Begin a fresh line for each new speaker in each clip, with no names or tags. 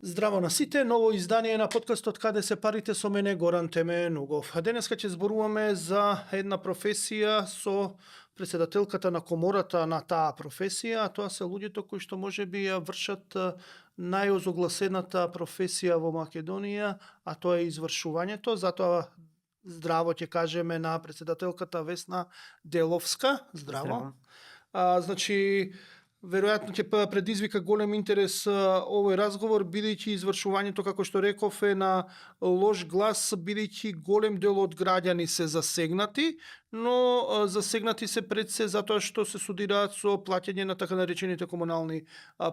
Здраво на сите, ново издание на подкастот Каде се парите со мене Горан Теменугов. Денеска ќе зборуваме за една професија со председателката на комората на таа професија, а тоа се луѓето кои што можеби ја вршат најозогласената професија во Македонија, а тоа е извршувањето. Затоа здраво ќе кажеме на председателката Весна Деловска. Здраво. Значи, веројатно ќе предизвика голем интерес овој разговор, бидејќи извршувањето, како што реков, е на лош глас, бидејќи голем дел од граѓани се засегнати, но засегнати се пред се затоа што се судираат со плаќање на така наречените комунални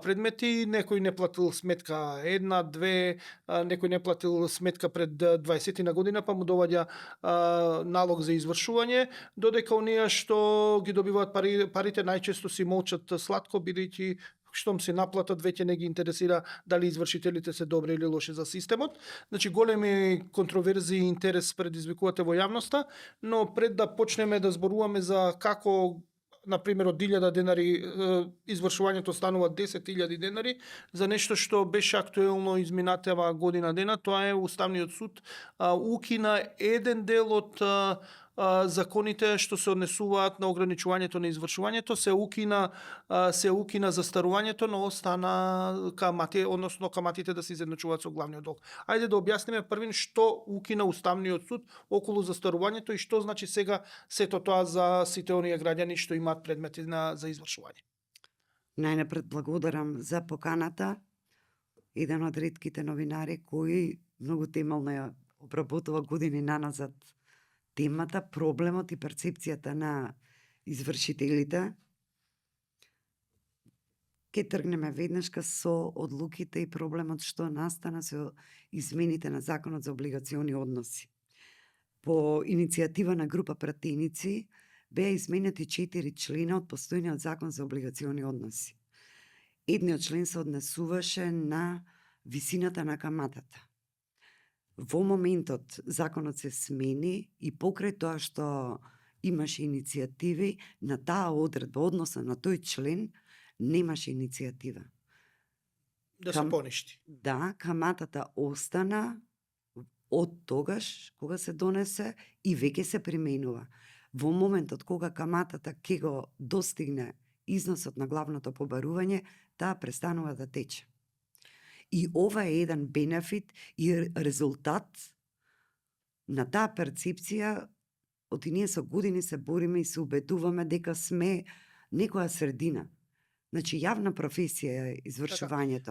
предмети. Некој не платил сметка една, две, некој не платил сметка пред 20 на година, па му доваѓа налог за извршување, додека оние што ги добиваат парите најчесто си молчат сладко, бидејќи штом се наплатат, веќе не ги интересира дали извршителите се добри или лоши за системот. Значи, големи контроверзии и интерес предизвикувате во јавноста, но пред да почнеме да зборуваме за како, например, од 1000 денари извршувањето станува 10.000 денари, за нешто што беше актуелно изминатава година дена, тоа е Уставниот суд укина еден дел од законите што се однесуваат на ограничувањето на извршувањето, се укина застарувањето, но остана камати, односно каматите да се изедначуваат со главниот долг. Ајде да објасниме првин што укина Уставниот суд околу застарувањето и што значи сега сето тоа за сите оние граѓани што имаат предмети за извршување.
Најнапред благодарам за поканата. Еден од ретките новинари кои многу темелно ја обработува години наназад темата, проблемот и перцепцијата на извршителите. Ке тргнеме веднашка со одлуките и проблемот што настана со измените на Законот за облигациони односи. По иницијатива на група пратеници беа изменети 4 члена од постојниот Закон за облигациони односи. Едниот член се однесуваше на висината на каматата. Во моментот законот се смени и покрај тоа што имаше иницијативи на таа одредба, односно на тој член, немаше иницијатива.
Да се поништи.
Да, каматата остана од тогаш кога се донесе и веќе се применува. Во моментот кога каматата ќе го достигне износот на главното побарување, таа престанува да тече. И ова е еден бенефит и резултат на таа перцепција, од ние со години се бориме и се убедуваме дека сме некоја средина. Значи, јавна професија е извршувањето.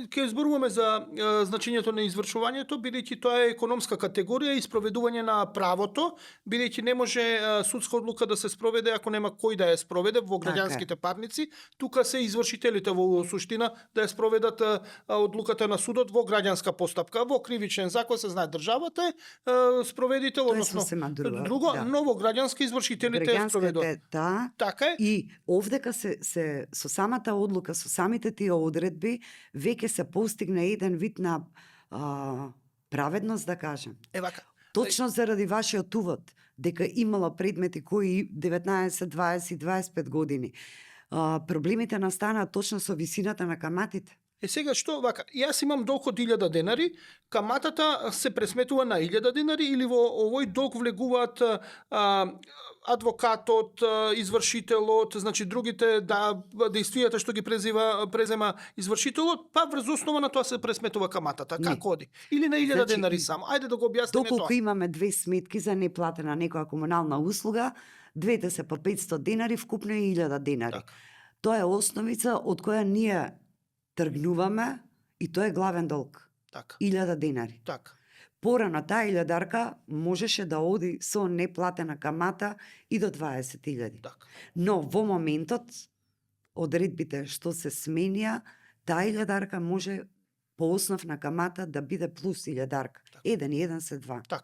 Ќе зборуваме за значењето на извршувањето, бидејќи тоа е економска категорија и спроведување на правото, бидејќи не може судска одлука да се спроведе ако нема кој да ја спроведе во граѓанските парници. Тука се извршителите во суштина да ја спроведат одлуката на судот во граѓанска постапка. Во кривичен закон се знае државата е спроведител, односно друго, да. Но во граѓански извршителите ја спроведуваат.
Така е. И овдека се со самата одлука, со самите тие одредби, веќе се постигна еден вид на праведност, да кажем. Точно заради вашиот увод, дека имало предмети кои 19, 20, 25 години. Проблемите настанаат точно со висината на каматите.
Сега што вака, јас имам долг од 1000 денари, каматата се пресметува на 1000 денари или во овој долг влегуваат адвокатот, извршителот, значи другите действијата што ги презема извршителот, па врз основа на тоа се пресметува каматата. Како оди? Или на 1000 денари само? Ајде да го објасниме тоа.
Доколку имаме две сметки за неплатена некоја комунална услуга, двете се по 500 денари, вкупно е 1000 денари. Тоа е основица од која ние тргнуваме и тоа е главен долг. 1000 денари. Порано таа 1000 можеше да оди со неплатена камата и до 20.000. Но во моментот, одредбите што се сменија, таа 1000 може по основ на камата да биде плюс 1000. Еден и еден се 2.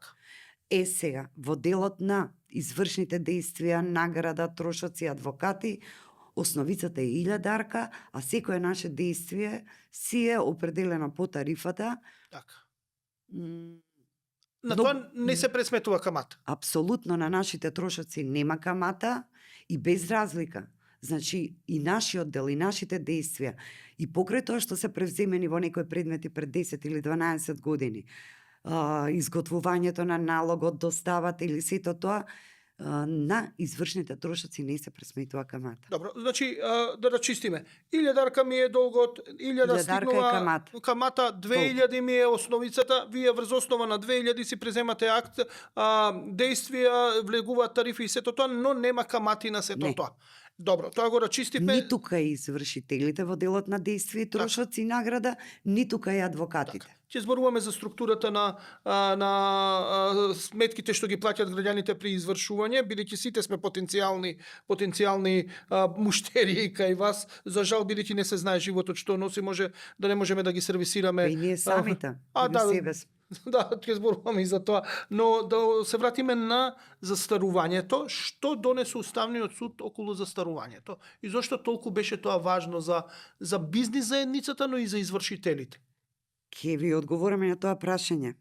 Сега, во делот на извршните действија, награда, трошоци, адвокати, основицата е 1000, а секое наше действие си е определено по тарифата.
На тоа не се пресметува камата?
Апсолутно, на нашите трошоци нема камата и без разлика. Значи, и нашиот дел, и нашите действија, и покрај тоа што се превземени во некои предмети пред 10 или 12 години, изготвувањето на налогот, доставата или сето тоа, на извршните трошоци не се пресметува камата.
Добро, значи да рачистиме. 1000 ми е долгот, 1000 стигнува камата, 2000 ми е основицата, вие врз основа на 2000 си преземате акт, действија, влегуваат тарифи и сето тоа, но нема камати на сето тоа. Добро, тоа го рачистивме.
Ни тука и извршителите во делот на действие и трошоци и награда, ни тука и адвокатите.
Ќе зборуваме за структурата на сметките што ги плаќаат граѓаните при извршување, бидејќи сите сме потенцијални муштери кај вас. За жал, бидејќи не се знае животот што носи, може да не можеме да ги сервисираме.
И ние самите, себе.
Да, ќе зборуваме и за тоа, но да се вратиме на застарувањето. Што донесе Уставниот суд околу застарувањето? И зошто толку беше тоа важно за бизнис заедницата, но и за извршителите?
Ке ви одговориме на тоа прашање.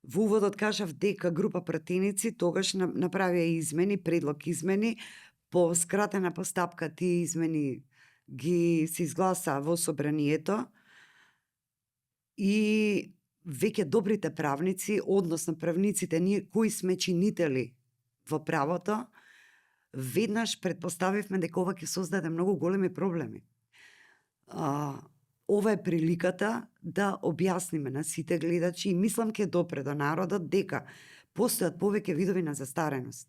Во уводот кажав дека група пратеници тогаш направија измени, предлог измени, по скратена постапка тие измени ги се изгласа во собранието и веќе добрите правници, односно правниците, ние кои сме чинители во правото, веднаш предпоставивме дека ова ќе создаде многу големи проблеми. Ова е приликата да објасниме на сите гледачи и мислам ке допре до народот дека постојат повеќе видови на застареност.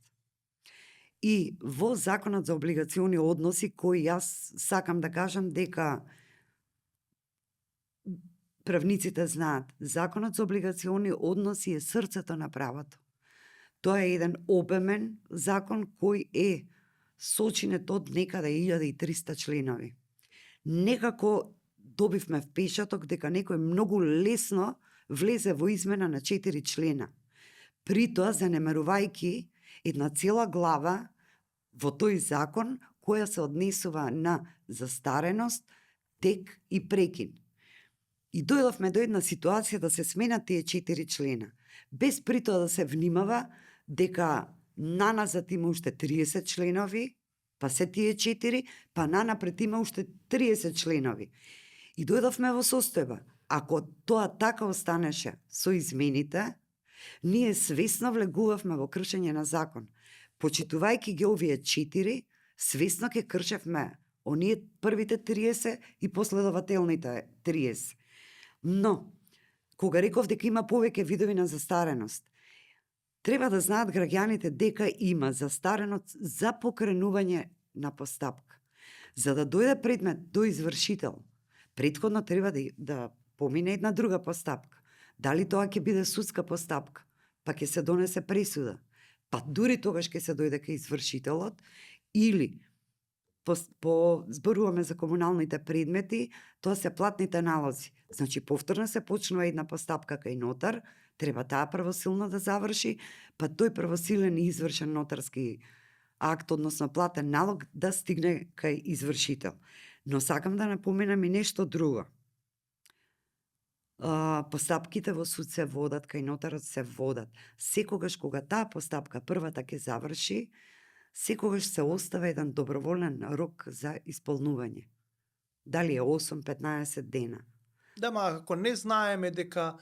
И во Законот за облигациони односи, кој јас сакам да кажам дека правниците знаат, Законот за облигациони односи е срцето на правото. Тоа е еден обемен закон кој е сочинет од некаде 1300 членови. Некако добивме впечаток дека некој многу лесно влезе во измена на 4 члена. При тоа занемарувајќи една цела глава во тој закон која се однесува на застареност, тек и прекин. И дојдовме до една ситуација да се сменат тие 4 члена, без при тоа да се внимава дека наназад има уште 30 членови, па се тие 4, па нанапред има уште 30 членови. И дојдовме во состојба, ако тоа така останеше со измените, ние свесно влегувавме во кршење на закон. Почитувајќи ги овие 4, свесно ќе кршевме оние првите 30 и последователните 30. Но, кога реков дека има повеќе видови на застареност, треба да знаат граѓаните дека има застареност за покренување на постапка. За да дојде предмет до извршител, претходно треба да помине една друга постапка. Дали тоа ќе биде судска постапка, па ќе се донесе пресуда, па дури тогаш ќе се дојде кај извршителот, или зборуваме за комуналните предмети, тоа се платните налози. Значи, повторно се почнува една постапка кај нотар, треба таа првосилно да заврши, па тој првосилен и извршен нотарски акт, односно платен налог, да стигне кај извршител. Но сакам да напоменам и нешто друго. Постапките во суд се водат, кај нотарот се водат. Секогаш кога таа постапка првата ќе заврши, секогаш се остава еден доброволен рок за исполнување. Дали е 8-15 дена.
Да, ма ако не знаеме дека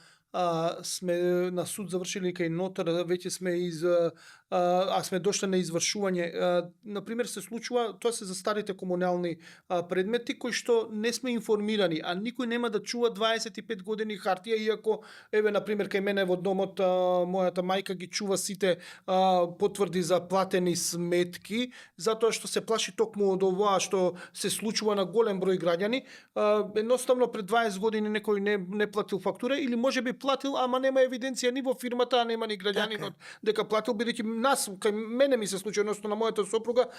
сме на суд завршили кај нотар, веќе сме сме дошли на извршување. Например, се случува, тоа се за старите комунални предмети кои што не сме информирани, а никој нема да чува 25 години хартија, иако, еве, например, кај мене во домот, мојата мајка ги чува сите потврди за платени сметки, затоа што се плаши токму од ова што се случува на голем број граѓани. Едноставно, пред 20 години некој не платил фактура, или можеби платил, ама нема евиденција ни во фирмата, а нема ни граѓанинот дека платил, бидејќи нас, кај мене ми се случи, односно на мојата сопруга,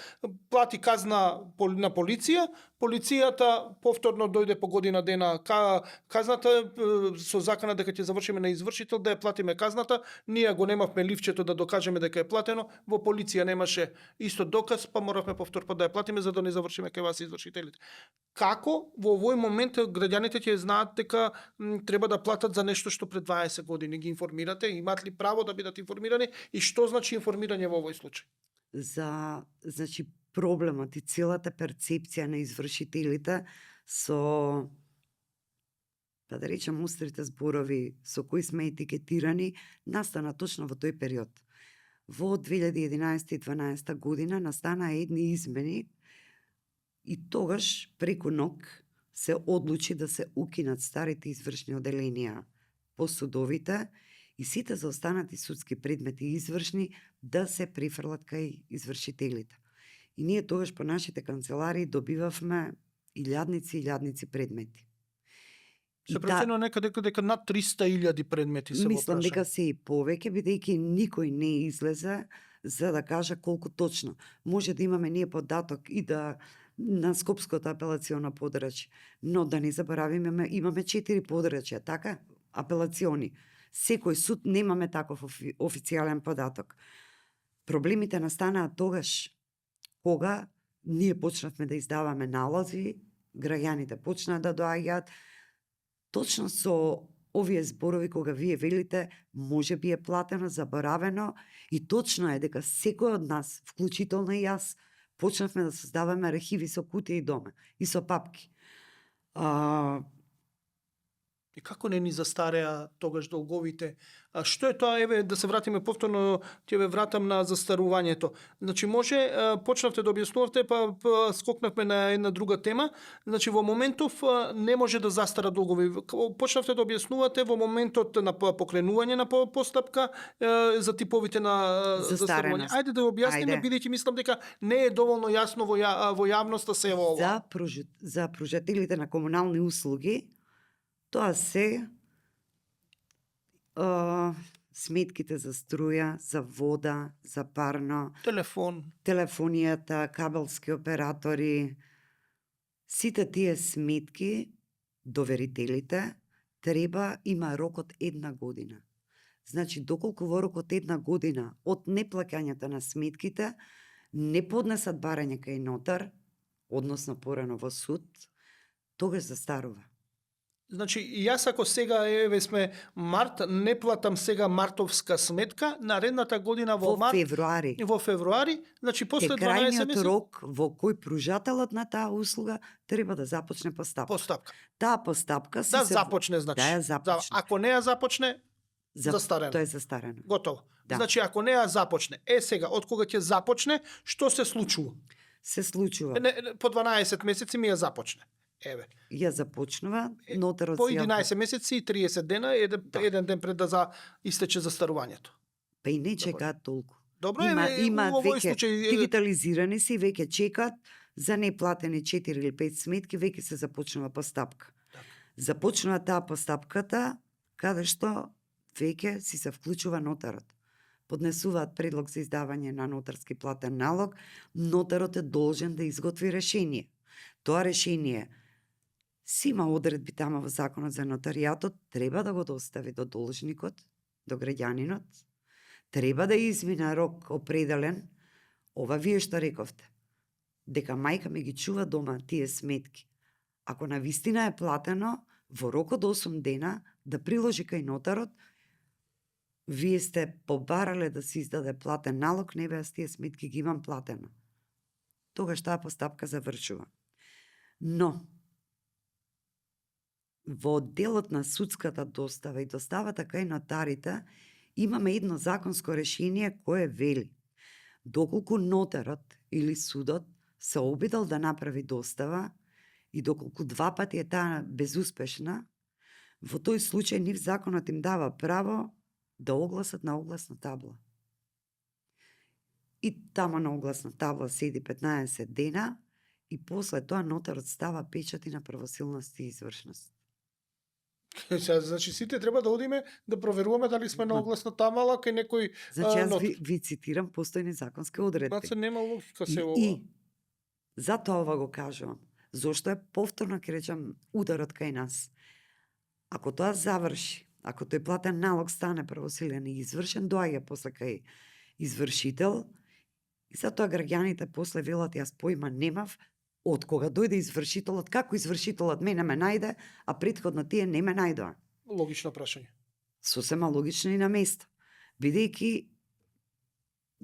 плати казна на полиција, полицијата повторно дојде по година дена казната со закана дека ќе завршиме на извршител, да ја платиме казната, ние го немавме ливчето да докажеме дека е платено, во полиција немаше исто доказ, па моравме повторно да ја платиме за да не завршиме кај вас извршителите. Како во овој момент граѓаните ќе знаат дека треба да платат за нешто што пред 20 години ги информирате, имаат ли право да бидат информирани и што значи информирање во овој случај?
Значи, проблемот и целата перцепција на извршителите со, па да речем, устрите зборови со кои сме етикетирани, настана точно во тој период. Во 2011 и 2012 година настана едни измени и тогаш преку ног се одлучи да се укинат старите извршни оделенија по судовите и сите заостанати судски предмети извршни да се прифрлат кај извршителите. И ние тогаш по нашите канцеларии добивавме илјадници предмети.
Се проценува некаде дека над 300.000 предмети се во
Мислам дека
прашање.
се и повеќе, бидејќи никој не излезе за да кажа колку точно. Може да имаме ние податок и да на Скопското апелационо подрачје, но да не заборавиме, имаме 4 подрачја, така? Апелациони. Секој суд немаме таков официјален податок. Проблемите настанаа тогаш кога ние почнавме да издаваме налози, граѓаните почнаа да доаѓаат, точно со овие зборови кога вие велите може би е платено, заборавено, и точно е дека секој од нас, вклучително и јас, почнавме да создаваме архиви со кутија и дома и со папки.
И како не ни застареа тогаш долговите? А што е тоа, еве, да се вратиме повторно, ќе ве вратам на застарувањето. Значи, може, почнавте да објаснувавте, па скокнавме на една друга тема. Значи, во моментов не може да застара долгови. Почнавте да објаснувате во моментот на покренување на постапка за типовите на застарување. Ајде да објасниме, бидејќи мислам дека не е доволно јасно во јавноста се ова.
За пружителите на комунални услуги, тоа се сметките за струја, за вода, за парно, телефонијата, кабелски оператори. Сите тие сметки, доверителите, треба има рок од 1 година. Значи, доколку во рок од 1 година од неплаќањето на сметките не поднесат барање кај нотар, односно порано во суд, тогаш застарува.
Значи, јас ако сега, еве сме март, не платам сега мартовска сметка, наредната година во март, во февруари, значи после 12 месеци
рок во кој пружателот на таа услуга треба да започне постапка. Таа постапка
започне, значи.
Да ја започне.
Ако не ја започне, застарено.
Тоа е застарено.
Готово.
Да.
Значи, ако не ја започне, сега, од кога ќе започне, што се случува?
Се случува.
По 12 месеци ми ја започне. Еве.
Ја започнува, нотарот
по 11 месеци и 30 дена, еден ден пред да истече застарувањето.
Па и не чекаат толку.
Добро,
има веќе
случај
дигитализирани си, веќе чекаат за неплатени 4 или 5 сметки, веќе се започнува постапка. Започнува таа постапката каде што веќе си се вклучува нотарот. Поднесуваат предлог за издавање на нотарски платен налог, нотарот е должен да изготви решение. Тоа решение си има одредби тама во Законот за нотаријатот, треба да го достави до должникот, до граѓанинот, треба да измине рок определен. Ова вие што рековте, дека мајка ми ги чува дома тие сметки. Ако навистина е платено, во рок од 8 дена да приложи кај нотарот, вие сте побарале да се издаде платен налог, не бе, аз тие сметки ги имам платено. Тогаш таа постапка завршува. Но, во делот на судската достава и доставата кај нотарите, имаме едно законско решение кое вели: доколку нотарот или судот се обидел да направи достава и доколку 2 пати е таа безуспешна, во тој случај нив законот им дава право да огласат на огласна табла. И тамо на огласна табла седи 15 дена и после тоа нотарот става печати на правосилност и извршност.
Значи сите треба да одиме да проверуваме дали сме на огласна табла кај некој.
Значи јас ви цитирам постојни законски одредби.
Значи нема логика се ова.
И затоа ова го кажувам. Зошто е повторно, ќе речам, ударот кај нас. Ако тоа заврши, ако тој платен налог стане правосилен и извршен, доаѓа после кај извршител, и затоа граѓаните после велат: јас појма немав од кога дојде извршителот, како извршителот мене ме најде, а претходно тие не ме најдоа.
Логично прашање.
Сосема логично и на место. Бидејќи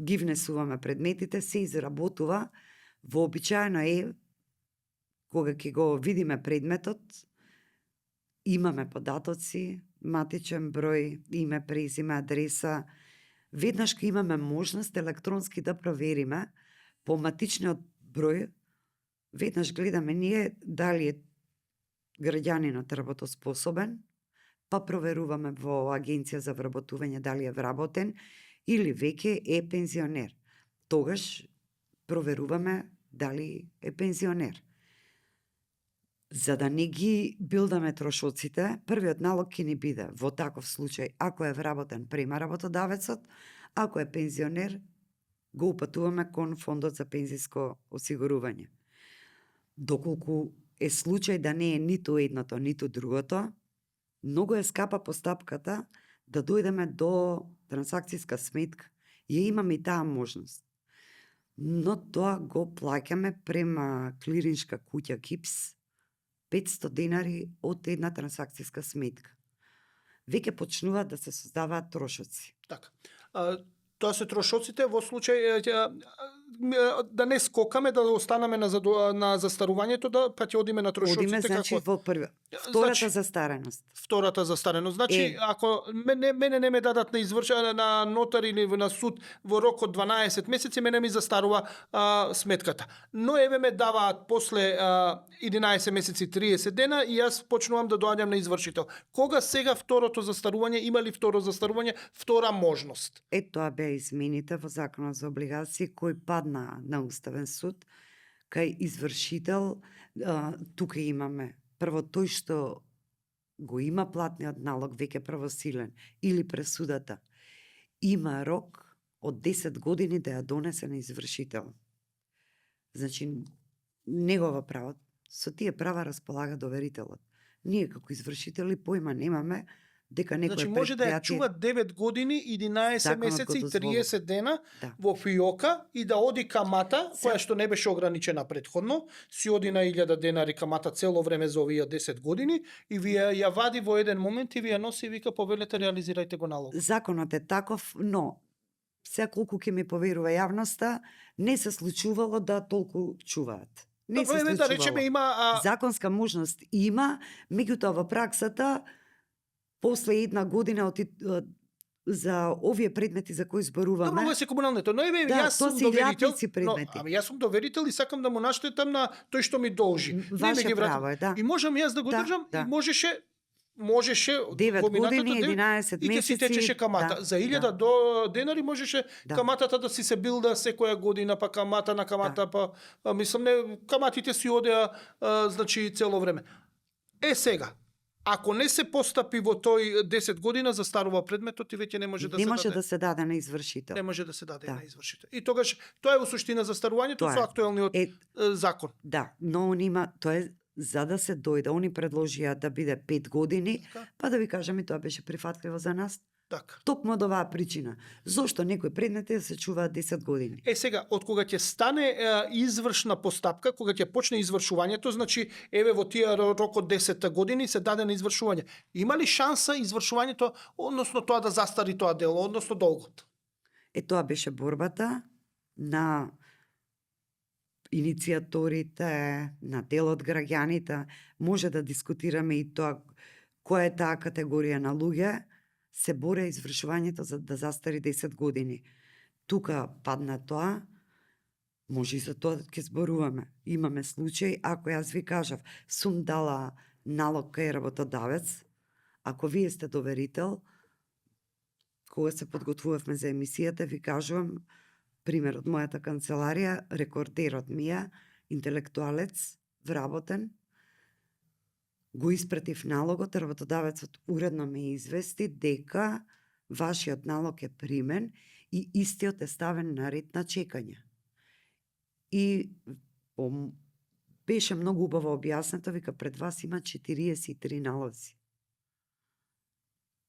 ги внесуваме предметите, се изработува Вообичаено е, кога ќе го видиме предметот, имаме податоци, матичен број, име, презиме, адреса. Веднаш ќе имаме можност електронски да провериме по матичниот број, веднаш гледаме ние дали е граѓанинот работоспособен, па проверуваме во Агенција за вработување дали е вработен или веќе е пензионер. Тогаш проверуваме дали е пензионер. За да не ги билдаме трошоците, првиот налог ќе ни биде во таков случај, ако е вработен према работодавецот, ако е пензионер, го упатуваме кон фондот за пензиско осигурување. Доколку е случај да не е ниту едното, ниту другото, многу е скапа постапката да дојдеме до трансакцијска сметка. Ја имаме и таа можност. Но тоа го плаќаме према клириншка куќа КИПС, 500 денари од една трансакцијска сметка. Веќе почнуваат да се создаваат трошоци.
Така. Тоа се трошоците во случај да не скокаме, да останаме на застарувањето, па ќе одиме на трошоците.
Одиме, значи, во прва. Втората застареност.
Втората застареност. Значи, ако мене не ме дадат на на нотар или на суд во рок од 12 месеци, мене ми застарува сметката. Но еве ме даваат после 11 месеци 30 дена и јас почнувам да доаѓам на извршител. Кога сега второто застарување, има ли второ застарување, втора можност?
Тоа беа измените во Законот за облигации кој падна на Уставен суд, кај извршител. Тука имаме прво тој што го има платниот налог веќе правосилен или пресудата, има рок од 10 години да ја донесе на извршител. Значи, негова право, со тие права располага доверителот. Ние како извршители појма немаме дека некој
значи, може да ја чува 9 години, 11 месеци и 30 дена во фиока и да оди камата, која што не беше ограничена претходно, си оди на 1000 денари камата цело време за овие 10 години и вие ја вади во еден момент и ви ја носи и вика повелете реализирајте го налог.
Законот е таков, но се колку ќе ми поверува јавноста, не се случувало да толку чуваат. Не се случувало.
Да речеме има
законска можност има, меѓутоа во праксата после една година за овие предмети за кои зборуваме.
Добро, ова се комуналното. Но еве јас сум доверител. Јас сум доверител и сакам да му наштетам на тој што ми должи.
Ваше право е, да.
И можам јас да го држам и можеше
9 години, 11 месеци.
И си течеше камата. За 1000 денари можеше каматата да си се билда секоја година, па камата на камата, па мислам не, каматите си одеа значи цело време. Сега, ако не се постапи во тој 10 година, застарува предметот и веќе не може да се даде.
Не може да се даде на извршител.
Не може да се даде на извршител. И тогаш тоа е во суштина застарувањето со актуелниот закон.
Да, но он има, тоа е за да се дојде, они предложија да биде 5 години, па да ви кажам и тоа беше прифатливо за нас.
Така.
Токму од оваа причина. Зошто некои предмети да се чуваат 10 години?
Сега, од кога ќе стане извршна постапка, кога ќе почне извршувањето, значи, еве во тие рок од 10 години се даде на извршување. Има ли шанса извршувањето, односно тоа да застари тоа дело, односно долгот?
Тоа беше борбата на иницијаторите, на дел од граѓаните. Може да дискутираме и тоа која е таа категорија на луѓе се боре извршувањето за да застари 10 години. Тука падна тоа, може и за тоа ќе зборуваме. Имаме случај, ако јас ви кажав, сум дала налог кај работодавец, ако вие сте доверител, кога се подготвувавме за емисијата, ви кажувам, пример од мојата канцеларија, рекордерот ми е, интелектуалец, вработен, го испратив налогот, работодавецот уредно ме извести дека вашиот налог е примен и истиот е ставен на ред на чекање. И беше многу убаво објаснето, вика пред вас има 43 налози.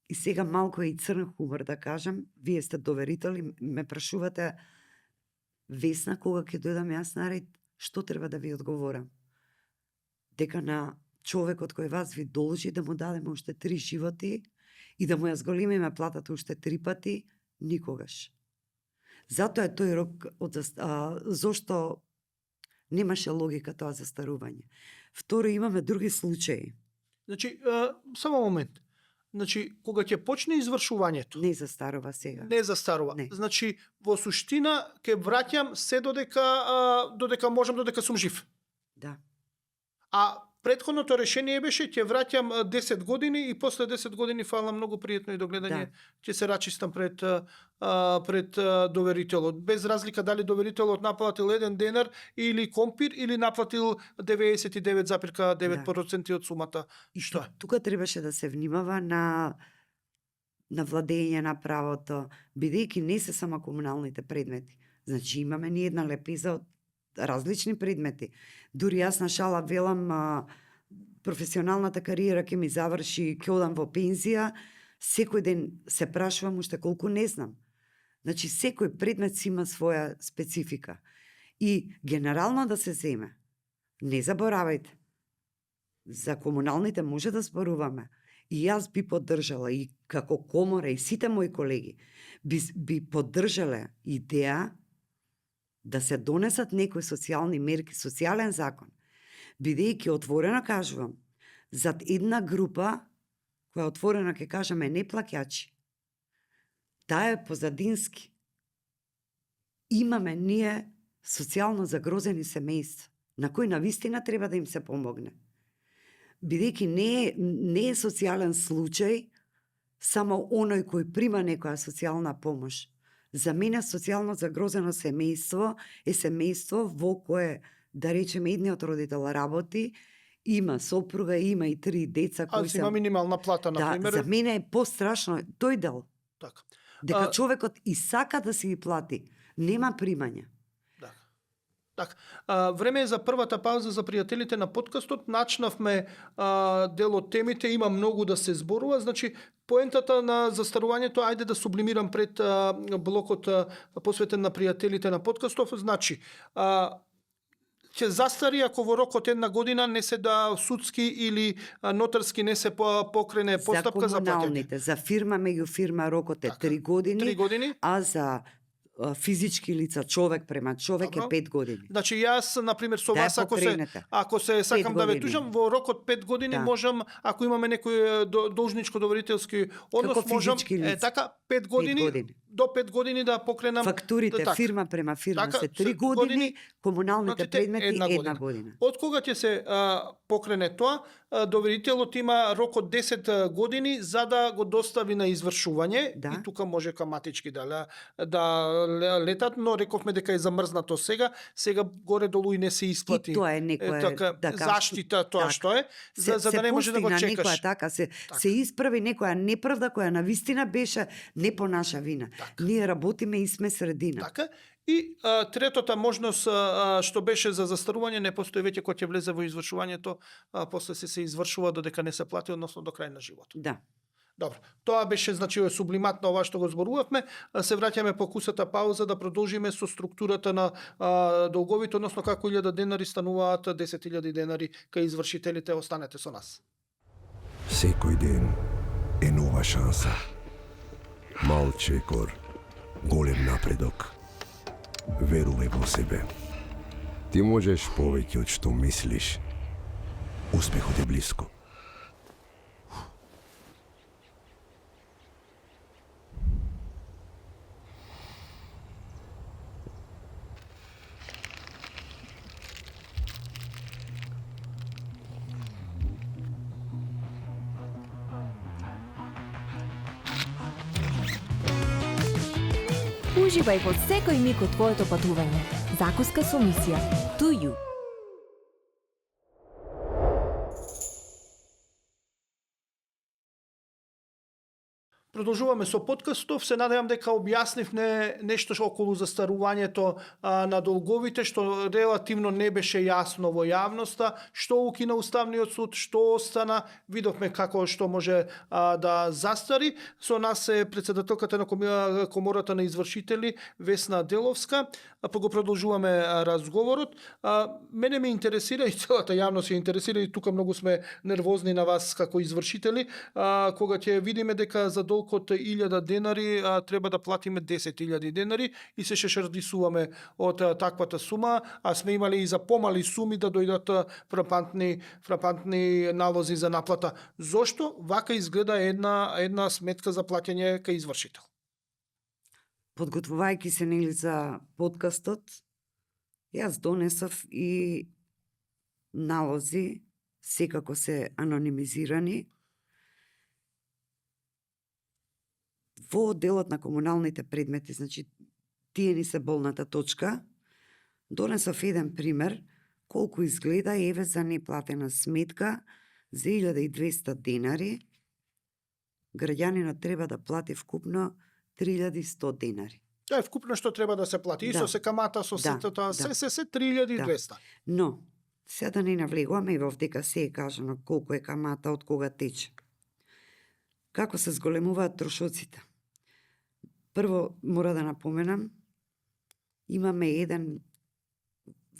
И сега малку е и црн хумор да кажам, вие сте доверители, ме прашувате Весна, кога ќе дојдам јас на ред, што треба да ви одговорам? Дека на човекот кој вас ви должи да му дадеме уште 3 животи и да му ја зголемиме платата уште 3 пати, никогаш. Затоа е тој рок зошто Немаше логика тоа застарување. Второ, имаме други случаи.
Значи, само момент. Значи, кога ќе почне извршувањето,
Не застарува сега.
не застарува.
Не.
Значи, во суштина ќе враќам се додека можам, додека сум жив.
Да.
А претходното решение беше ќе враќам 10 години и после 10 години фала многу пријатно и догледање ќе се рачистам пред доверителот, без разлика дали доверителот наплатил 1 денар или компир или наплатил 99,9% од сумата.
И
Што е?
тука требаше да се внимава на владење на правото, бидејќи не се само комуналните предмети. Значи имаме ни една лепиза од различни предмети. Дури јас на шала велам, професионалната кариера ќе ми заврши, ќе одам во пензија, секој ден се прашувам уште колку не знам. Значи секој предмет си има своја специфика. И генерално да се земе, не заборавајте, за комуналните може да зборуваме. И јас би поддржала, и како комора, и сите мои колеги, би поддржале идеја да се донесат некои социјални мерки, социјален закон, бидејќи отворено кажувам, зад една група, која отворено ќе кажеме неплаќачи, таа е позадински. Имаме ние социјално загрозени семејства, на кои навистина треба да им се помогне. Бидејќи не е социјален случај само оној кој прима некоја социјална помош. За мене социјално загрозено семејство е семејство во кое, да речеме, едниот родител работи, има сопруга, има и 3 деца кои
има минимална плата, например.
Да, за мене е пострашно тој дел.
Така.
Дека човекот и сака да си ги плати, нема примања.
Така. Време е за првата пауза за пријателите на подкастот. Начнавме дел од темите, има многу да се зборува. Значи, поентата на застарувањето, ајде да сублимирам пред блокот посветен на пријателите на подкастов. Значи, ќе застари ако во рок од 1 година не се да судски или нотарски не се покрене постапка за плаќање.
За комуналните, за фирма меѓу фирма рокот е 3 години,
3 години,
а за физички лица, човек према човек
Добро.
е 5 години.
Значи јас например со
Да
вас ако се сакам да ве
години.
тужам во рок од 5 години
Да.
можам, ако имаме некој должничко доверителски однос,
Како
можам
физички лица.
така 5 години, до 5 години да покренам
Фактурите
така.
фирма према фирма
Така,
се 3 години, комуналните
нотите
предмети
1
1 година.
Од кога ќе се покрене тоа, доверителот има рок од 10 години за да го достави на извршување,
Да.
и тука може каматички да летат, но рековме дека е замрзнато сега горе долу и не се исплати.
И тоа е некоја
така, заштита тоа
така.
што е, за да не може да го
постигна
чекаш.
некоја така, се исправи некоја неправда која навистина беше не по наша вина. Ние работиме и сме средина.
Така. И третата можност што беше за застарување не постои веќе кога ќе влезе во извршувањето, после се извршува додека не се плати, односно до крај на животот.
Да.
Добро. Тоа беше значи сублимат на ова што го зборувавме. Се враќаме по кусата пауза да продолжиме со структурата на долговите, односно како 1000 денари стануваат 10.000 денари кај извршителите. Останете со нас.
Секој ден е нова шанса. Мал чекор, голем напредок. Верувај во себе. Ти можеш повеќе од што мислиш. Успехот е близко.
Уживај во секој миг од твоето патување. Закуска со мисија. To you.
Продолжуваме со подкастов. Се надевам дека објаснивме нешто околу застарувањето на долговите, што релативно не беше јасно во јавноста, што укина Уставниот суд, што остана, видовме како што може да застари. Со нас е претседателката на Комората на извршители Весна Деловска. Го продолжуваме разговорот. Мене ме интересира и целата јавност ја интересира и тука многу сме нервозни на вас како извршители, кога ќе видиме дека за долг налог од 1000 денари, треба да платиме 10.000 денари и се шешардисуваме од таквата сума, а сме имали и за помали суми да дојдат фрапантни налози за наплата. Зошто вака изгледа една сметка за плаќање кај извршител?
Подготвувајќи се нели за подкастот, јас донесов и налози, секако се анонимизирани, во делот на комуналните предмети, значи тие ни се болната точка. Донесов еден пример колку изгледа еве за неплатена сметка за 1200 денари. Граѓанинот треба да плати вкупно 3100 денари.
Тоа е вкупно што треба да се плати.
Да.
Со се камата, со сето тоа, се 3200.
Но, сега да не навлегуваме и вовдека се е кажано колку е камата, од кога тече. Како се зголемуваат трошоците? Прво, мора да напоменам, имаме еден,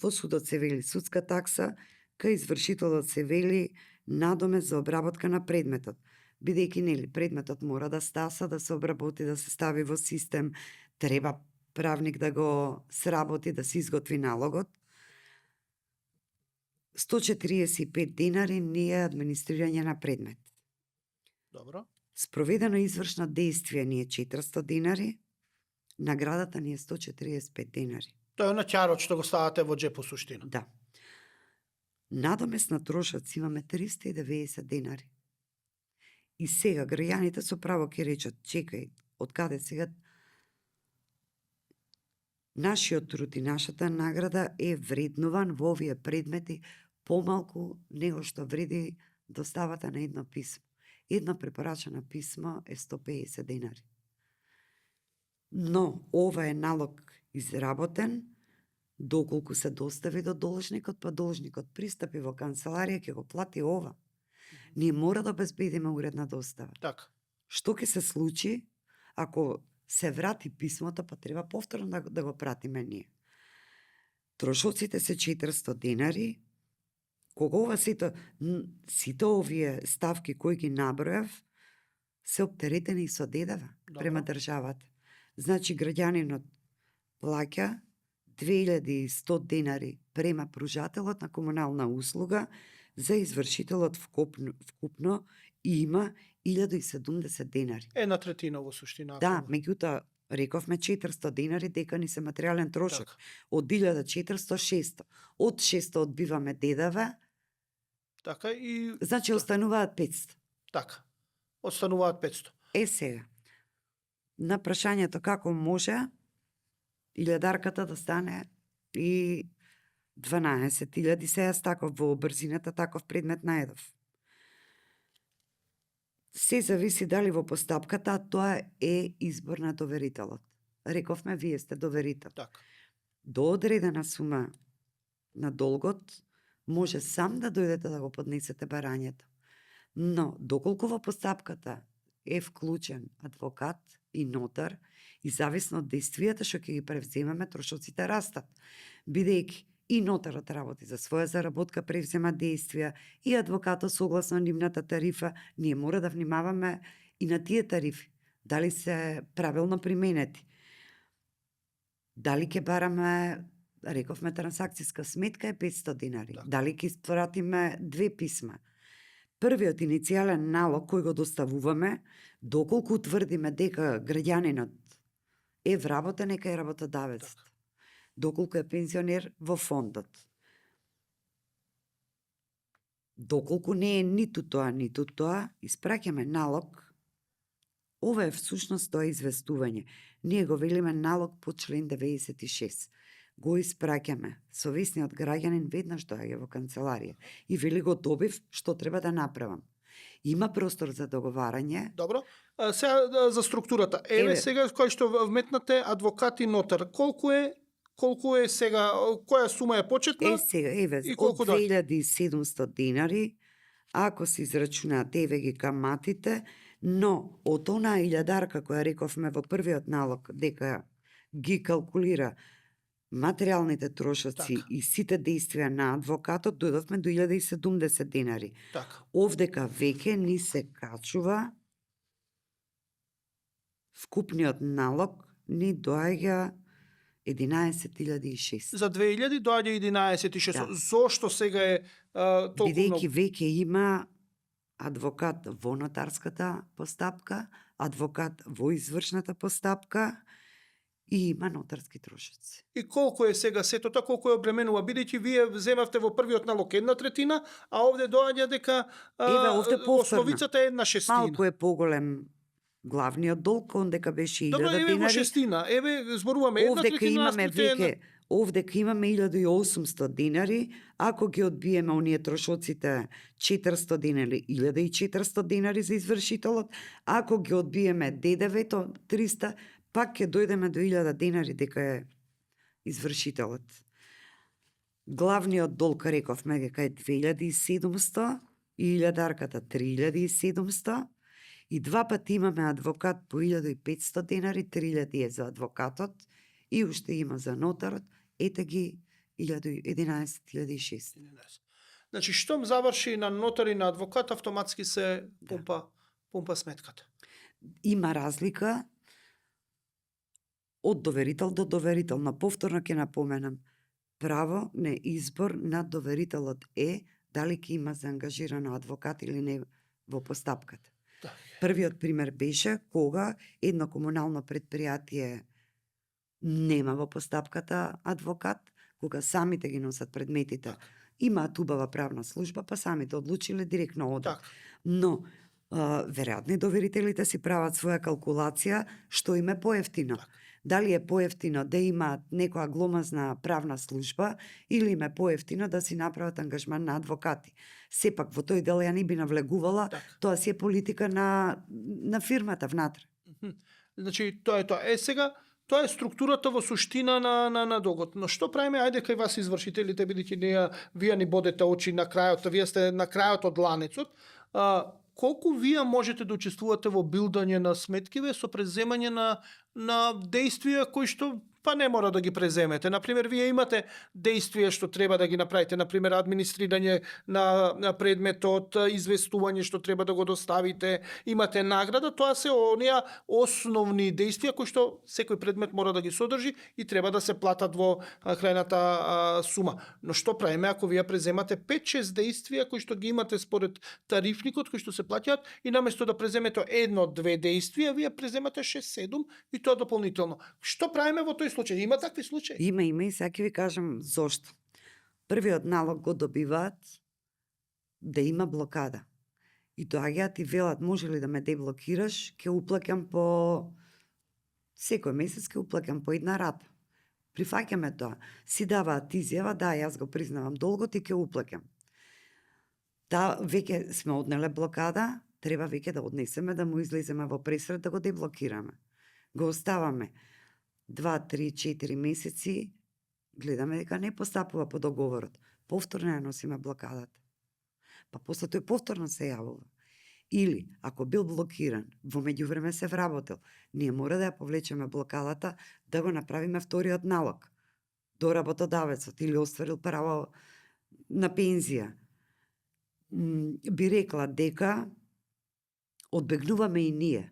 во судот се вели судска такса, кај извршителот се вели надомест за обработка на предметот. Бидејќи нели предметот мора да стаса, да се обработи, да се стави во систем, треба правник да го сработи, да се изготви налогот. 145 денари не е администрирање на предмет.
Добро.
Спроведено извршно действие ни е 400 денари, наградата ни е 145 денари.
Тоа е на ќарот што го ставате во джеп по суштина.
Да. Надомест на трошоци имаме 390 денари. И сега граѓаните со право ќе речат, чекај, од каде сега нашиот труд и нашата награда е вреднуван во овие предмети помалку него што вреди доставата на едно писмо. Едно препорачано писмо е 150 денари. Но ова е налог изработен, доколку се достави до должникот, па должникот пристапи во канцеларија, ќе го плати ова. Ние мора да обезбедиме уредна достава.
Така.
Што ќе се случи ако се врати писмото, па треба повторно да го пратиме ние. Трошоците се 400 денари. Кога ова сите овие ставки кои ги набројав, се оптеретени и со ДДВ према државата. Значи граѓанинот плаќа 2100 денари према пружателот на комунална услуга, за извршителот вкупно има 1070 денари.
Една третина во суштина.
Да, меѓутоа рековме 400 денари дека ни се материјален трошок.
Так.
Од 1400 600. Од 600 одбиваме ДДВ,
Така и
значи остануваат 500.
така. Остануваат 500.
Е сега, на прашањето како може илјадарката да стане и 12.000, сега таков во брзината, таков предмет наедов. Се зависи дали во постапката, тоа е избор на доверителот. Рековме, вие сте доверител.
Така.
До одредена сума на долгот, може сам да дојдете да го поднесете барањето. Но, доколку во постапката е вклучен адвокат и нотар, и зависно од действијата што ќе ги превземаме, трошоците растат. Бидејќи и нотарот работи за своја заработка, превзема действија, и адвокатот согласно нивната тарифа, ние мора да внимаваме и на тие тарифи. Дали се правилно применети. Дали ќе бараме, рековме, трансакцијска сметка е 500 денари.
Да.
Дали ќе испратиме 2 писма. Првиот иницијален налог кој го доставуваме, доколку утврдиме дека граѓанинот е вработен, нека е работодавец. Доколку е пензионер, во фондот. Доколку не е ниту тоа, испраќаме налог. Ова е всушност тоа известување. Ние го велиме налог по член 96. Го испраќаме. Совесниот граѓанин веднаш доаѓа во канцеларија и вели го добив, што треба да направам. Има простор за договарање.
Добро. Сега за структурата. Еве сега кој што вметнате адвокат и нотар. Колку е сега, која сума е почетна?
Сега,
и
од
колку
2700 денари, ако се израчунаат еве ги каматите, но од онаа илјадарка која рековме во првиот налог, дека ги калкулира материјалните трошоци
Така.
и сите действија на адвокатот, дојдовме до 1070 денари.
Така.
Овдека веќе ни се качува вкупниот налог ни доаѓа 11.006.
За 2000 доаѓа 11.600.
Да.
Зошто сега е толку
Бидејќи
многу?
веќе има адвокат во нотарската постапка, адвокат во извршната постапка и има нотарски трошоци.
И колку е сега сето тоа, колку е обременува, бидејќи вие земавте во првиот налог 1/3, а овде доаѓа дека
Еве, овде повторно.
основицата е 1/6.
Малку е поголем главниот долг, ондека беше 1000
Добро, еве во
динари.
шестина, еве зборуваме 1/3.
Овдека имаме
наспрете
веќе, овдека имаме 1800 динари, ако ги одбиеме оние трошоците 400 динари, 1400 динари за извршителот, ако ги одбиеме ДДВ-то 300, пак ќе дојдеме до 1000 динари дека е извршителот. Главниот долг, рековме дека е 2700 и илјадарката 3700, и два пати имаме адвокат по 1500 динари, 3000 е за адвокатот и уште има за нотарот, ете ги 11.006.
Значи, штом заврши на нотар и на адвокат, автоматски се пумпа сметката.
Има разлика од доверител до доверител. На повторно ќе напоменам, право на избор на доверителот е дали ќе има заангажирано адвокат или не во постапката.
Да.
Првиот пример беше кога едно комунално предпријатие нема во постапката адвокат, кога самите ги носат предметите. Имаат убава правна служба, па самите одлучиле директно одат.
Так.
Но веројатно и доверителите си прават своја калкулација што им е поевтино. Дали е поевтино да имаат некоја гломазна правна служба или им е поевтино да си направат ангажман на адвокати. Сепак во тој дел ја не би навлегувала, тоа си е политика на фирмата внатре.
Значи, тоа е тоа. Сега, тоа е структурата во суштина на догот. Но што правиме, ајде кај вас извршителите, бидејќи вие ни бодете очи на крајот, вие сте на крајот од ланецот, колку вие можете да учествувате во билдање на сметкиве со преземање на действија кои што па не мора да ги преземете. Например, вие имате действија што треба да ги направите, например, администрирање на предметот, известување што треба да го доставите, имате награда, тоа се оние основни действија кои што секој предмет мора да ги содржи и треба да се платат во крајната сума. Но што правиме ако вие преземате 5-6 действија кои што ги имате според тарифникот кои што се плаќаат и наместо да преземете 1-2 действија, вие преземате 6-7 и тоа дополнително. Што правиме во тој случај? Има такви случаи?
Има и сега ќе ви кажам зошто. Првиот налог го добиваат да има блокада. И доаѓаат и велат, може ли да ме деблокираш, ќе уплаќам по секој месец ќе уплаќам по една рата. Прифаќаме тоа. Си даваат изјава, да, јас го признавам долгот и ќе уплаќам. Веќе сме однеле блокада, треба веќе да однесеме да му излеземе во пресред да го деблокираме. Го оставаме 2-3-4 месеци, гледаме дека не постапува по договорот. Повторно ја носиме блокадата. Па после тој повторно се јавува. Или, ако бил блокиран, во меѓувреме се вработил, ние мора да ја повлечеме блокадата да го направиме вториот налог до работодавецот или остварил право на пензија. Би рекла дека одбегнуваме и ние.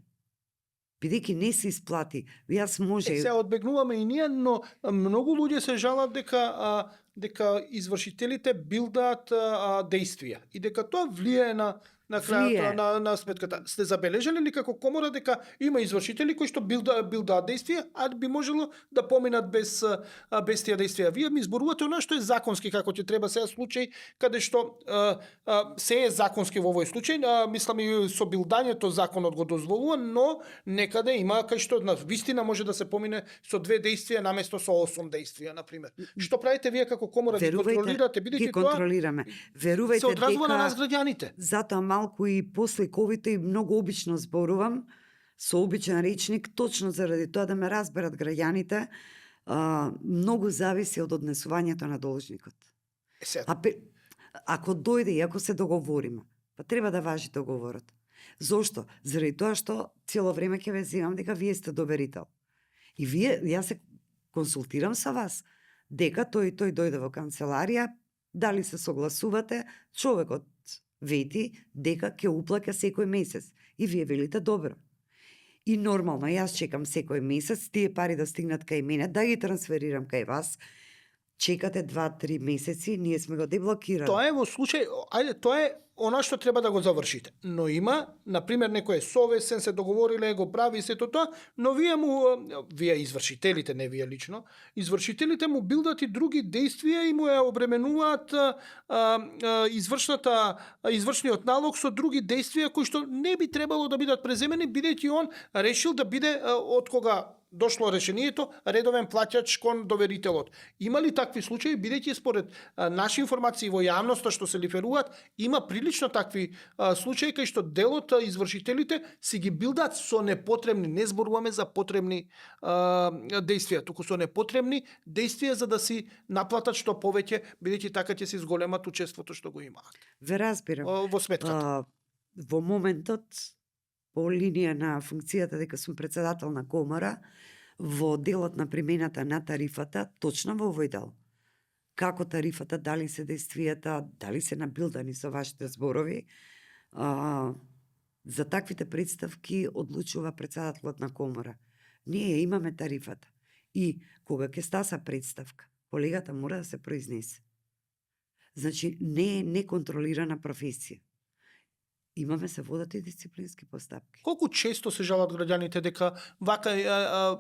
Бидејќи не се исплати, јас може...
Се одбегнуваме и ние, но многу луѓе се жалат дека извршителите билдаат действија и дека тоа влијае на крајот на сметката. Сте забележали ли како комора дека има извршители кои што билдаат действија, а би можело да поминат без тие действија? Вие ми зборувате она што е законски, како ќе треба сега случај каде што се е законски во овој случај, мислам и со билдањето законот го дозволува, но некаде има кај што на вистина може да се помине со 2 действија наместо со 8 действија, например. Што правите вие како комора, ги контролирате, бидејќи тоа
контролираме. Верувајте
се одразува
дека
на нас граѓаните.
Затоа малку и после ковид и многу обично зборувам со обичен речник, точно заради тоа да ме разберат граѓаните, многу зависи од однесувањето на должникот. Ако дојде и ако се договориме, па треба да важи договорот. Зошто? Заради тоа што цело време ќе ве земам дека вие сте доверител. И јас се консултирам со вас, дека тој дојде во канцеларија, дали се согласувате, човекот вети дека ќе уплаќа секој месец. И вие велите добро. И нормално, јас чекам секој месец тие пари да стигнат кај мене, да ги трансферирам кај вас. Чекате 2-3 месеци, ние сме го деблокирали.
Тоа е во случај, тоа е она што треба да го завршите. Но има, например, некој е совесен, се договориле, го прави сето тоа, но вие извршителите, не вие лично, извршителите му билдат и други действија и му ја обременуваат извршниот налог со други действија кои што не би требало да бидат преземени, бидејќи он решил да биде од кога дошло решението редовен плаќач кон доверителот. Има ли такви случаи, бидејќи според наши информации во јавноста што се лиферуваат, има прилично такви случаи кај што делот извршителите си ги билдат со непотребни, не зборуваме за потребни действија, туку со непотребни действија за да си наплатат што повеќе, бидејќи така ќе се зголемат учеството што го имаат.
Ве разбирам.
Во сметката.
Во моментот, по линија на функцијата дека сум председател на комора, во делот на примената на тарифата, точно во овој дел. Како тарифата, дали се действијата, дали се набилдани со вашите зборови, за таквите представки одлучува председателот на комора. Ние имаме тарифата. И кога ќе стаса представка, колегата мора да се произнесе. Значи, не е неконтролирана професија. Имаме се водат и дисциплински постапки.
Колку често се жалат граѓаните дека вака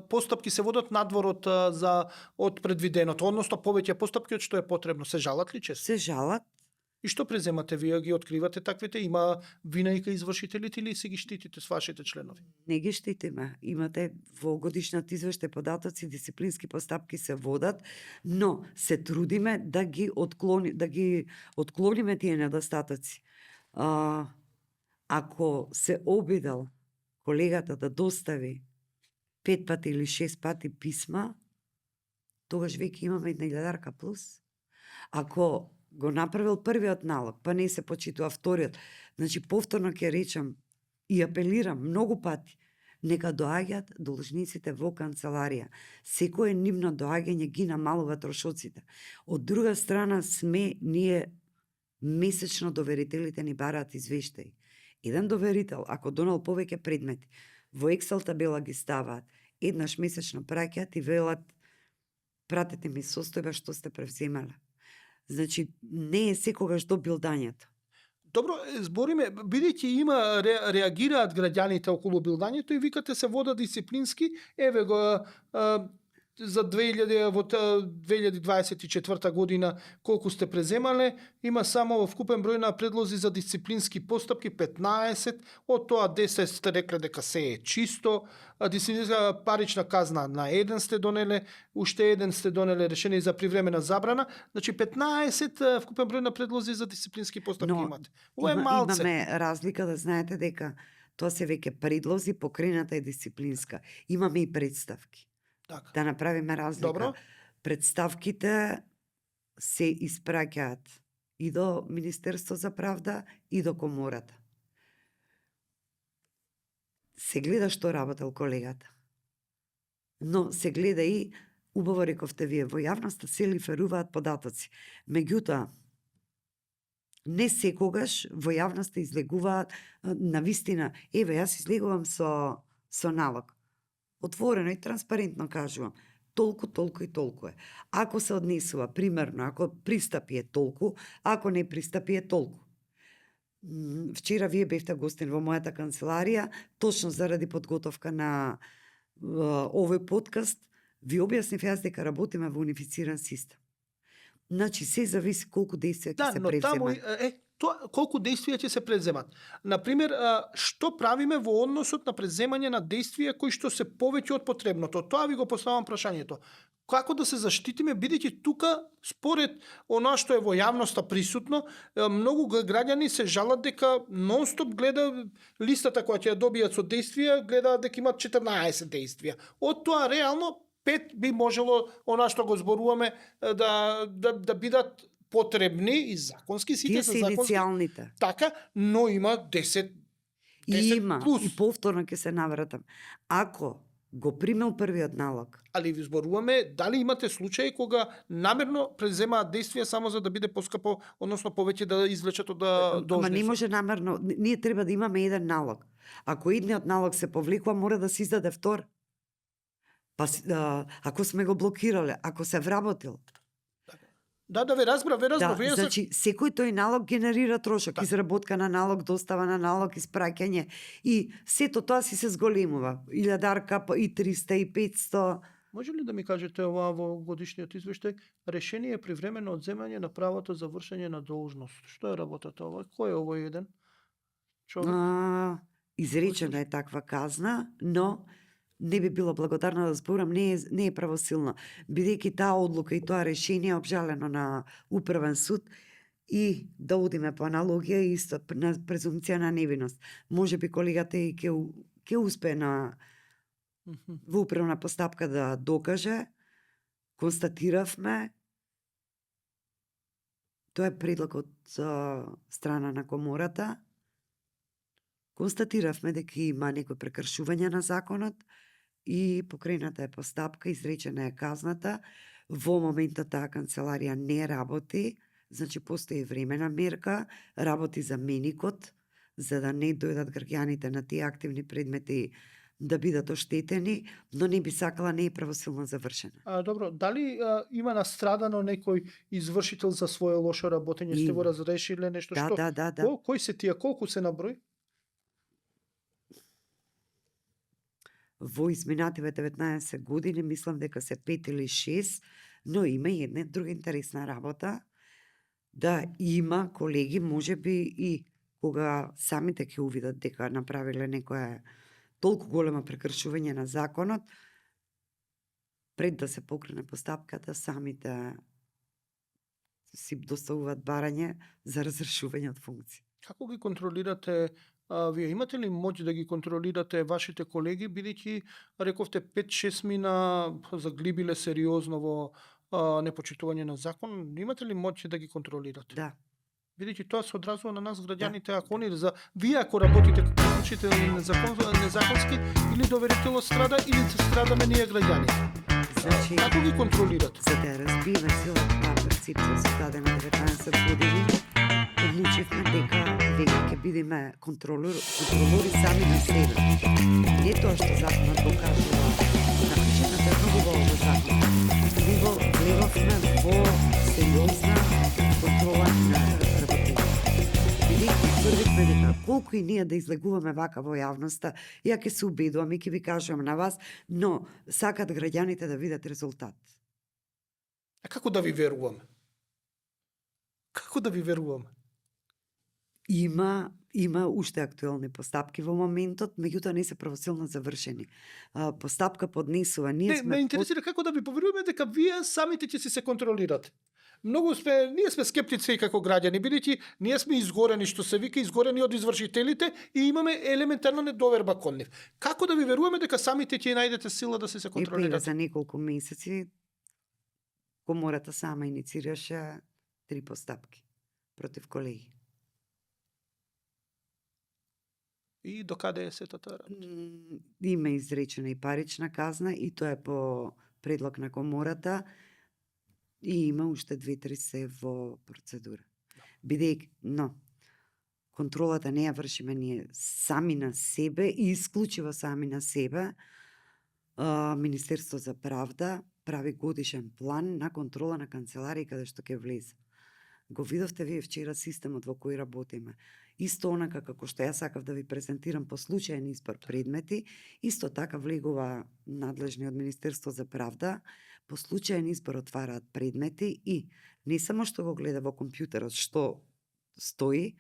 постапки се водат надвор од предвиденото, односно повеќе постапки од што е потребно? Се жалат ли често?
Се жалат.
И што преземате вие, ги откривате таквите? Има вина и кај извршителите или си ги штитите с вашите членови?
Не ги штитиме. Имате во годишниот извештај податоци, дисциплински постапки се водат, но се трудиме да ги отклониме тие недостатоци. Ако се обидел колегата да достави 5 пати или 6 пати писма, тогаш веќе имаме една илјадарка плюс. Ако го направил првиот налог, па не се почитува вториот, значи повторно ќе речам и апелирам многу пати, нека доаѓаат должниците во канцеларија. Секое нивно доаѓање ги намалува трошоците. Од друга страна сме ние месечно доверителите ни бараат извештаи. Еден доверител, ако донал повеќе предмети, во Excel табела ги ставаат, еднаш месечно праќаат и велат пратете ми состојба што сте превземале. Значи, не е секогаш до билдањето.
Добро, збориме, бидејќи има реагираат граѓаните околу билдањето и викате се вода дисциплински, еве го за 2024 година колку сте преземале, има само во вкупен број на предлози за дисциплински постапки 15, од тоа 10 сте рекле дека се е чисто, дисциплинска парична казна на 1 сте донеле, уште 1 сте донеле решение за привремена забрана, значи 15 вкупен број на предлози за дисциплински постапки имате. Ова е малце.
Имаме разлика да знаете дека тоа се веќе предлози, покрената е дисциплинска. Имаме и представки.
Так.
Да направиме разлика.
Добро.
Представките се испраќаат и до Министерство за правда и до комората. Се гледа што работел колегата. Но се гледа и, убаво рековте вие, во јавноста се лиферуваат податоци. Меѓутоа, не секогаш во јавноста излегуваат на вистина, еве, јас излегувам со налог. Отворено и транспарентно кажувам, толку е. Ако се однесува, примерно, ако пристапи е толку, ако не пристапи е толку. Вчера вие бевте гостин во мојата канцеларија, точно заради подготовка на овој подкаст, ви објаснив јас дека работиме во унифициран систем. Значи, се зависи колку действија ќе се превземат.
Колку действија ќе се преземат. Например, што правиме во односот на преземање на действија кои што се повеќе од потребното? Тоа ви го поставам прашањето. Како да се заштитиме, бидејќи тука, според она што е во јавноста присутно, многу граѓани се жалат дека нон-стоп гледа листата која ќе ја добијат со действија, гледаат дека имат 14 действија. Од тоа реално 5 би можело, она што го зборуваме, да бидат потребни и законски, сите
Тие
се
се
законски.
иницијалните.
Така, но има 10
Има,
плюс.
и повторно ќе се навратам. Ако го примил првиот налог.
Али ви зборуваме дали имате случаи кога намерно преземаат действија само за да биде поскапо, односно повеќе да извлечат од
Ама
должници.
не може намерно, ние треба да имаме еден налог. Ако едниот налог се повлекува, мора да се издаде втор. Па ако сме го блокирале, ако се вработил.
Да, ве разбрав.
Да,
Вие
значи секој тој налог генерира трошок,
Да.
изработка на налог, достава на налог, испраќање и сето тоа си се зголемува. 1000 и 300 и 500.
Може ли да ми кажете ова во годишниот извештај решение привремено одземање на правото за вршење на должност? Што е работата ова? Кој е овој еден човек?
Изречена е таква казна, но не би било благодарна да зборам, не е правосилно, бидејќи таа одлука и тоа решение е обжалено на управен суд и да одиме по аналогија исто на презумпција на невиност. Може би колегата и ќе успее на во управна постапка да докаже, констатиравме, тоа е предлог од страна на комората, констатиравме дека има некои прекршувања на законот и покрената е постапка, изречена е казната. Во моментот таа канцеларија не работи, значи постои времена мерка, работи заменикот, за да не дојдат граѓаните на тие активни предмети да бидат оштетени, но не би сакала, не е правосилно завршена.
Добро, дали има настрадано некој извршител за свое лошо работење? Сте го разрешиле нешто?
Да,
што?
да.
Кој се тие? Колку се на број?
Во изминативе 19 години, мислам дека се 5 или 6, но има и една друга интересна работа, да има колеги, може би и кога самите ќе увидат дека направиле некоја толку голема прекршување на законот, пред да се покрене постапката, самите си доставуваат барање за разрешување од функција.
Како ги контролирате? Вие имате ли моќ да ги контролирате вашите колеги, бидејќи рековте 5-6 мина заглибиле сериозно во непочитување на закон, имате ли моќ да ги контролирате?
Да.
Бидејќи тоа се одразува на нас граѓаните, ако они вие ако работите како учители незаконски, или доверително страда, или страдаме ние граѓани.
Значи,
Како ги контролирате?
за да разбиеме целата таа перцепција создадена 19 години, одлучивме дека веќе ќе бидеме контролори сами на себе. Не тоа што законот го кажува, напишената е многу во овој закон, него влеговме во сериозна контрола на работите. Бидејќи тврдивме дека колку и ние да излегуваме вака во јавноста, ја ќе се убедувам и ќе ви кажувам на вас, но сакат граѓаните да видат резултат.
А како да ви веруваме? Како да ви веруваме?
Има уште актуелни постапки во моментот, меѓутоа не се правосилно завршени. Постапка поднесува, ние
ме интересира како да ви поверуваме дека вие самите ќе се контролирате. Ние сме скептици како граѓани, бидејќи ние сме изгорени, што се вика, изгорени од извршителите и имаме елементарна недоверба кон нив. Како да ви веруваме дека самите ќе најдете сила да се контролирате?
За неколку месеци комората сама иницираше 3 постапки против колеги.
И докаде е сета таа работа?
Има изречена и парична казна и тоа е по предлог на комората и има уште 2-3 се во процедура. Но контролата не ја вршиме ние сами на себе и исклучиво сами на себе. Министерство за правда прави годишен план на контрола на канцеларии каде што ќе влезе. Го видовте вие вчера системот во кој работиме. Исто онака како што јас сакав да ви презентирам по случаен избор предмети, исто така влегува надлежни од Министерство за правда, по случаен избор отвараат предмети и не само што го гледа во компјутерот што стои,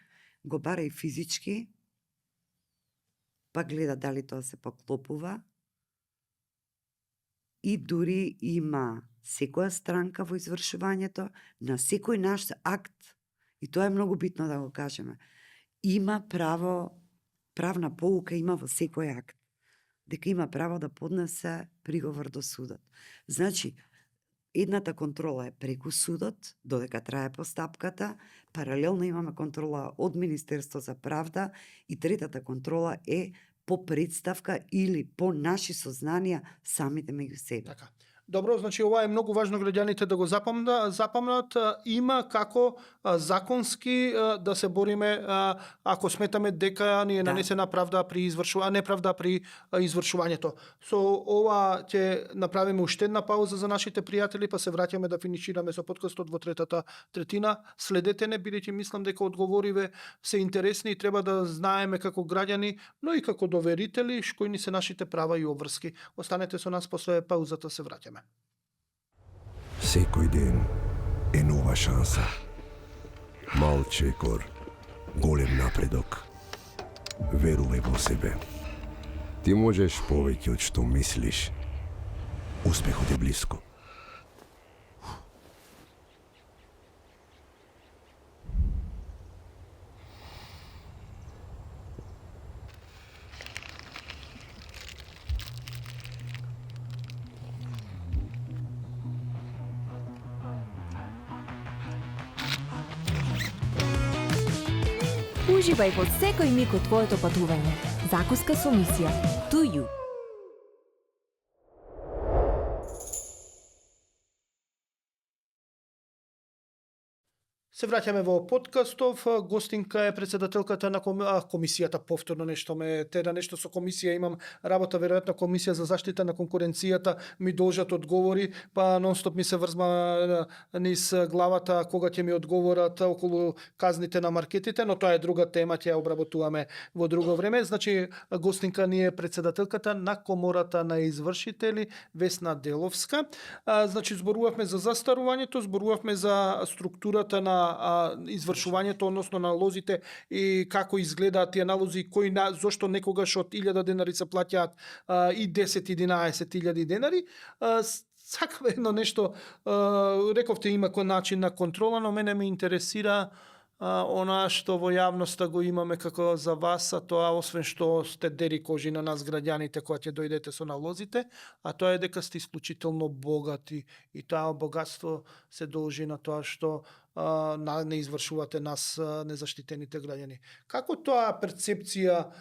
го бара и физички, па гледа дали тоа се поклопува и дури има секоја странка во извршувањето на секој наш акт, и тоа е многу битно да го кажеме, има правна поука има во секој акт, дека има право да поднесе приговор до судот. Значи, едната контрола е преку судот, додека трае постапката, паралелно имаме контрола од Министерство за правда и третата контрола е по представка или по наши сознанија самите меѓу себе.
Така. Добро, значи ова е многу важно граѓаните да го запамнат. Има како законски да се бориме ако сметаме дека ни е нанесена правда при неправда при извршувањето. Со ова ќе направиме уште една пауза за нашите пријатели, па се враќаме да финишираме со подкастот во третата третина. Следете не, бидејќи мислам дека одговориве се интересни и треба да знаеме како граѓани, но и како доверители кои ни се нашите права и обврски. Останете со нас, после паузата се враќаме.
Секој ден е нова шанса. Мал чекор, голем напредок. Верувај во себе. Ти можеш повеќе од што мислиш. Успехот е близко.
Уживај во секој миг од твоето патување. Закуска со мисија. To you.
Се враќаме во подкастов. Гостинка е председателката на комисијата. Повторно нешто ме тера, нешто со комисија имам работа, веројатно комисија за заштита на конкуренцијата ми должат одговори, па нонстоп ми се врзма низ главата кога ќе ми одговорат околу казните на маркетите, но тоа е друга тема, ќе ја обработуваме во друго време. Значи, гостинка ни е председателката на Комората на извршители Весна Деловска. Значи, зборувавме за застарувањето, зборувавме за структурата на извршувањето, односно налозите и како изгледаат тие налози, зошто некогаш од 1000 денари се плаќаат и 10-11 денари. Сакам едно нешто, рековте има кој начин на контрола, но мене ме интересира она што во јавноста го имаме како за вас, а тоа освен што сте дери кожи на нас граѓаните кога ќе дојдете со налозите, а тоа е дека сте исклучително богати и тоа богатство се должи на тоа што не извршувате нас незаштитените граѓани. Како тоа перцепција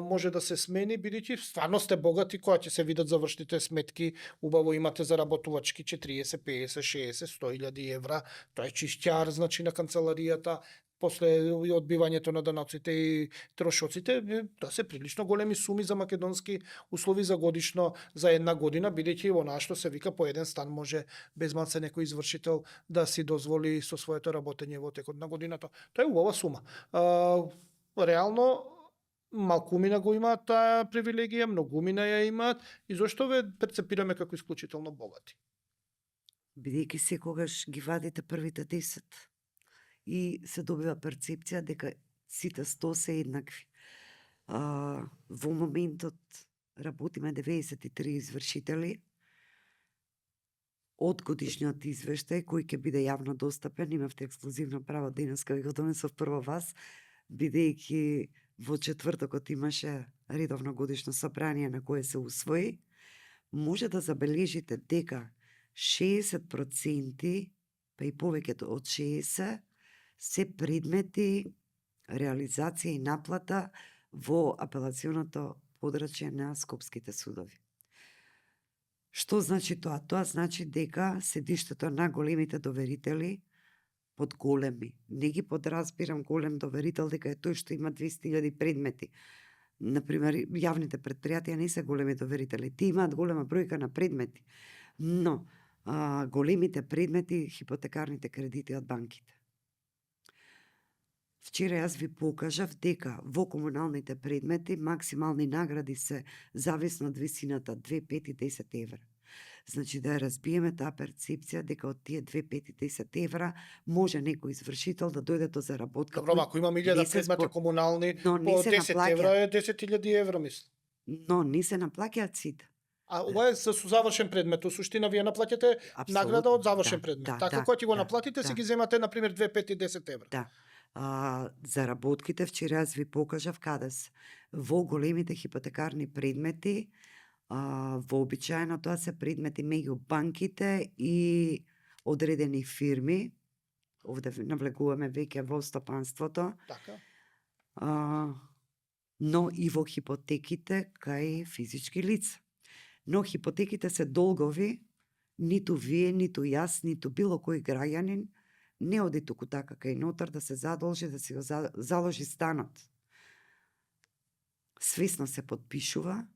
може да се смени, бидејќи стварно сте богати, кога ќе се видат завршните сметки, убаво имате заработувачки 40, 50, 60, 100.000 евра, тоа е чистјар, значи на канцеларијата, после одбивањето на даноците и трошоците, тоа се прилично големи суми за македонски услови за годишно, за една година, бидејќи онаа што се вика по еден стан може без малце некој извршител да си дозволи со своето работење во текот на годината. Тоа е убава сума. Реално, малкумина го имаат таа привилегија, многумина ја имаат, и зошто ве перцепираме како исклучително богати?
Бидејќи секогаш ги вадите првите 10 и се добива перцепција дека сите 100 се еднакви. Во моментот работиме 93 извршители. Од годишниот извештај, кој ќе биде јавно достапен, имавте ексклузивно право денеска ви го донесов прво вас, бидејќи во четвртокот имаше редовно годишно собрание на кое се усвои, може да забележите дека 60%, па и повеќето од 60%, се предмети реализација и наплата во апелационото подрачје на скопските судови. Што значи тоа? Тоа значи дека седиштето на големите доверители, под големи, не ги подразбирам голем доверител дека е тој што има 200.000 предмети. Например, јавните предпријатија не се големи доверители, ти имаат голема бројка на предмети, но големите предмети, хипотекарните кредити од банките. Вчера јас ви покажав дека во комуналните предмети максимални награди се зависно од висината 2, 5 и 10 евра. Значи да ја разбиеме таа перцепција дека од тие 2, 5 и 10 евра може некој извршител да дојде до заработка.
Добро, ако има 1000 предмети комунални, по 10 евра е 10.000 евра, мислам.
Но не се наплаќаат сите.
А ова е со завршен предмет. Во суштина вие наплаќате награда од завршен предмет. Така кога ќе го наплатите, се ги земате на пример 2, 5 и 10 евра.
Да. Заработките вчера јас ви покажав каде се. Во големите хипотекарни предмети, вообичаено тоа се предмети меѓу банките и одредени фирми. Овде навлегуваме веќе во стопанството.
Така.
но и во хипотеките кај физички лица. Но хипотеките се долгови, ниту вие, ниту јас, ниту било кој граѓанин не оди туку така кај нотар да се задолжи да си го заложи станот. Свесно се подпишува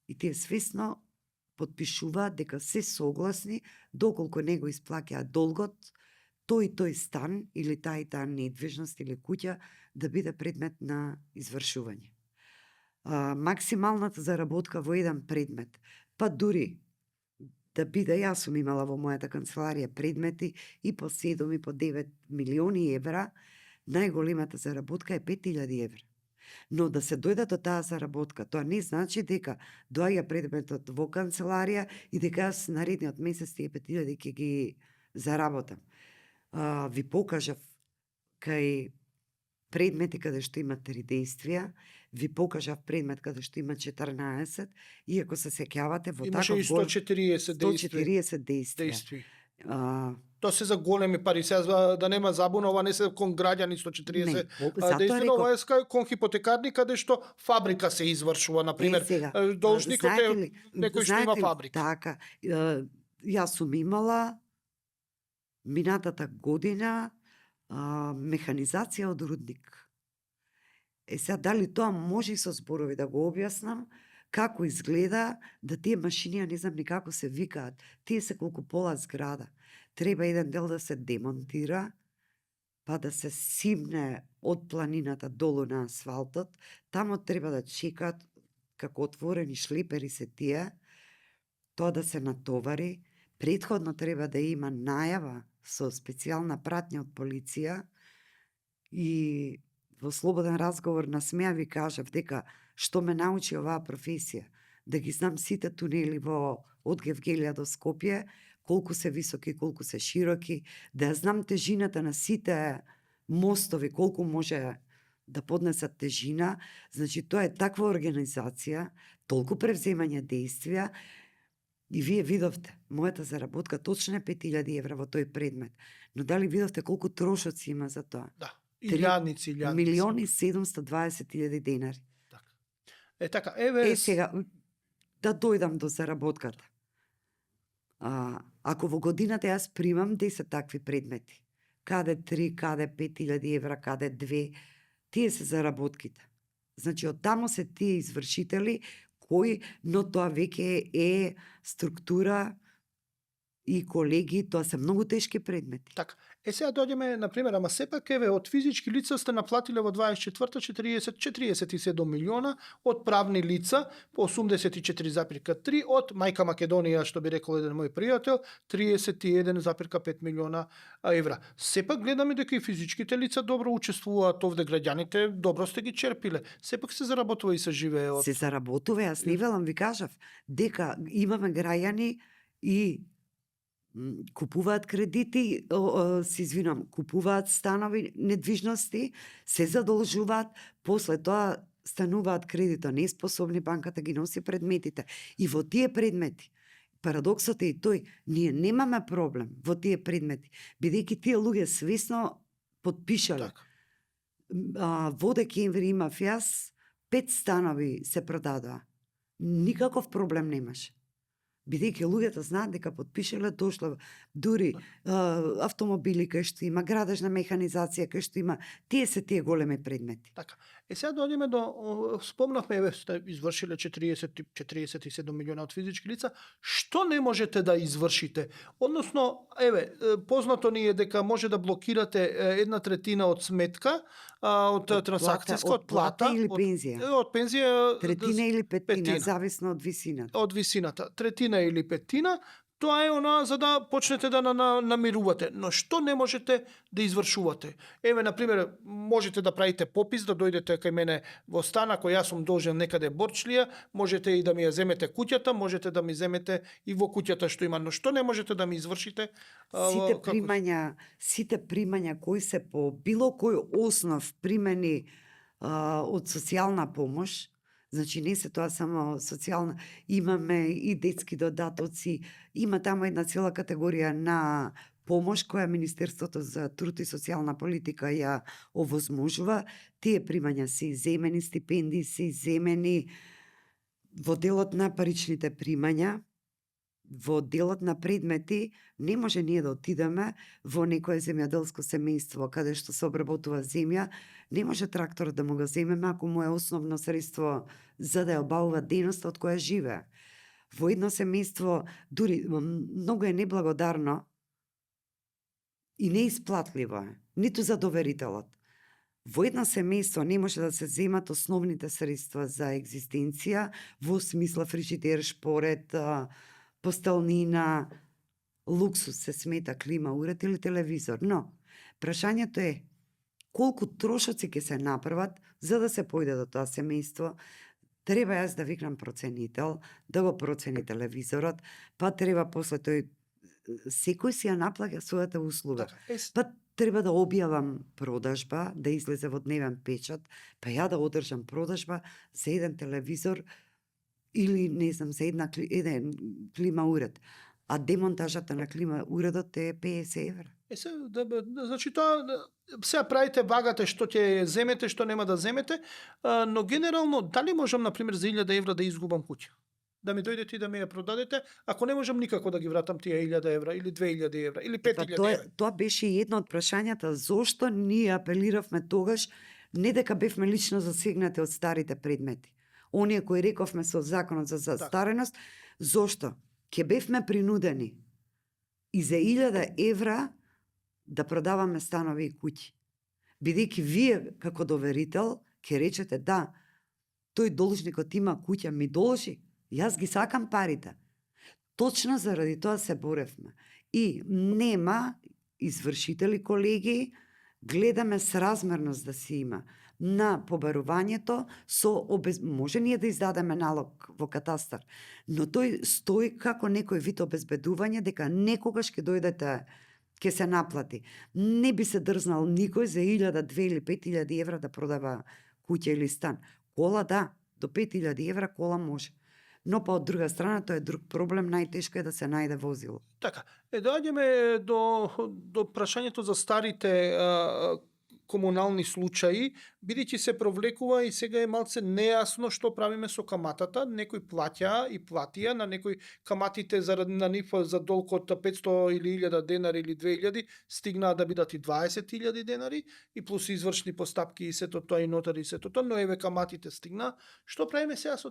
и тие свесно подпишуваат дека се согласни доколку не го исплаќаат долгот, тој стан или таа и таа недвижност или куќа да биде предмет на извршување. Максималната заработка во еден предмет, па дури да биде, јас сум имала во мојата канцеларија предмети и по 7 и по 9 милиони евра, најголемата заработка е 5000 евра. Но да се дојде до таа заработка, тоа не значи дека доаѓа предметот во канцеларија и дека јас наредниот месец тие 5000 ќе ги заработам. Ви покажав кај предмети каде што има 3 действија, ви покажав предмет каде што има 14, и ако се сеќавате во
Имаше и 140
действија.
Тоа се за големи пари, сега да нема забуна, ова не се кон граѓани 140 действија, ова е кон хипотекарни каде што фабрика се извршува, например, должникот е некој што има фабрика.
Така, јас сум имала минатата година механизација од рудник. Сега дали тоа може и со зборови да го објаснам, како изгледа да тие машини, ја не знам ни како се викаат, тие се колку пола зграда. Треба еден дел да се демонтира, па да се симне од планината долу на асфалтот, тамо треба да чекаат како отворени шлепери се тие, тоа да се натовари, претходно треба да има најава со специјална пратња од полиција и во слободен разговор на смеа ви кажав дека што ме научи оваа професија, да ги знам сите тунели од Гевгелија до Скопје, колку се високи, колку се широки, да ја знам тежината на сите мостови, колку може да поднесат тежина. Значи, тоа е таква организација, толку превземање действија, и вие видовте, мојата заработка точно е 5000 евра во тој предмет. Но дали видовте колку трошоци има за тоа?
Да, илјадници.
1.720.000 денари.
Така,
сега, да дојдам до заработката. Ако во годината јас примам 10 такви предмети, каде 3, каде 5000 евра, каде 2, тие се заработките. Значи, од тамо се тие извршители но тоа веќе е структура и колеги, тоа се многу тешки предмети.
Така. Сега дојдеме, например, ама сепак од физички лица сте наплатиле во 24-та 47 милиона, од правни лица по 84,3, од Мајка Македонија, што би рекол еден мој пријател, 31,5 милиона евра. Сепак гледаме дека и физичките лица добро учествуваат овде, граѓаните добро сте ги черпиле. Сепак се заработува и се живее од...
Се заработува, јас не велам, ви кажав, дека имаме граѓани и купуваат кредити, купуваат станови, недвижности, се задолжуваат, после тоа стануваат кредито неспособни, банката ги носи предметите. И во тие предмети, парадоксот е и тој, ние немаме проблем во тие предмети, бидејќи тие луѓе свесно подпишале. Во декември имав јас 5 станови се продадоа. Никаков проблем немаше. Бидејќи луѓето знаат дека подпишале, дошло дури автомобили кај што има, градежна механизација кај што има, тие се тие големи предмети.
Така. Сега дојдеме до, спомнавме, сте извршиле 47 милиона од физички лица, што не можете да извршите? Односно, познато ни е дека може да блокирате 1/3 од сметка, од трансакцијска, од плата
или пензија.
Од пензија,
третина или петина, зависно од висината.
Од висината, третина или петина, тоа е она за да почнете да намирувате. Но што не можете да извршувате? Например, можете да правите попис, да дојдете кај мене во стан, ако јас сум должен некаде борчлија, можете и да ми ја земете куќата, можете да ми земете и во куќата што има, но што не можете да ми извршите?
Сите примања кои се по било кој основ примени од социјална помош, значи не се тоа само социјална, имаме и детски додатоци, има таму една цела категорија на помош која Министерството за труд и социјална политика ја овозможува, тие примања се иземени, стипендии се иземени во делот на паричните примања, во делот на предмети. Не може ние да отидеме во некое земјоделско семејство каде што се обработува земја, не може тракторот да му го земеме ако му е основно средство за да ја обавува дејноста од која живее. Во едно семејство дури многу е неблагодарно и неисплатливо е, ниту за доверителот. Во едно семејство не може да се земат основните средства за екзистенција, во смисла фрижидер, шпоред, постелнина, луксус се смета клима уред или телевизор. Но, прашањето е колку трошоци ќе се направат за да се појде до тоа семејство. Треба јас да викнам проценител, да го процени телевизорот, па треба после тој секој си ја наплаќа својата услуга. Па треба да објавам продажба, да излезе во дневен печат, па ја да одржам продажба за еден телевизор или, не знам, за еден клима уред. А демонтажата на клима уредот е 50 евра.
Значи тоа сега правите вагате што ќе земете, што нема да земете, но генерално дали можам на пример за 1000 евра да изгубам куќа? Да ми дојдете и да ми ја продадете, ако не можам никако да ги вратам тие 1000 евра или 2000 евра или 5000 евра.
Тоа беше едно од прашањата зошто ние апелиравме тогаш, не дека бевме лично засегнати од старите предмети. Оние кои рековме со законот за застареност, зошто? Ке бевме принудени и за 1000 евра да продаваме станови и куќи. Бидејќи вие како доверител ќе речете да, тој должникот има куќа, ми должи, јас ги сакам парите. Точно заради тоа се боревме. И нема извршители колеги, гледаме сразмерност да си има на побарувањето може ние да издадеме налог во катастар, но тој стои како некој вид обезбедување дека некогаш ќе дојдете, ќе се наплати. Не би се дрзнал никој за 1000, 2000 или 5000 евра да продава куќа или стан. Кола да, до 5000 евра кола може. Но па од друга страна тоа е друг проблем, најтешко е да се најде возило.
Така, доаѓаме до прашањето за старите комунални случаи, бидејќи се провлекува и сега е малце нејасно што правиме со каматата. Некои плаќаа и платија, на некои каматите на нив за долг од 500 или 1000 денари или 2000 стигнаа да бидат и 20.000 денари и плюс извршни постапки и сето тоа и нотари и сето тоа, но еве каматите стигнаа. Што правиме сега со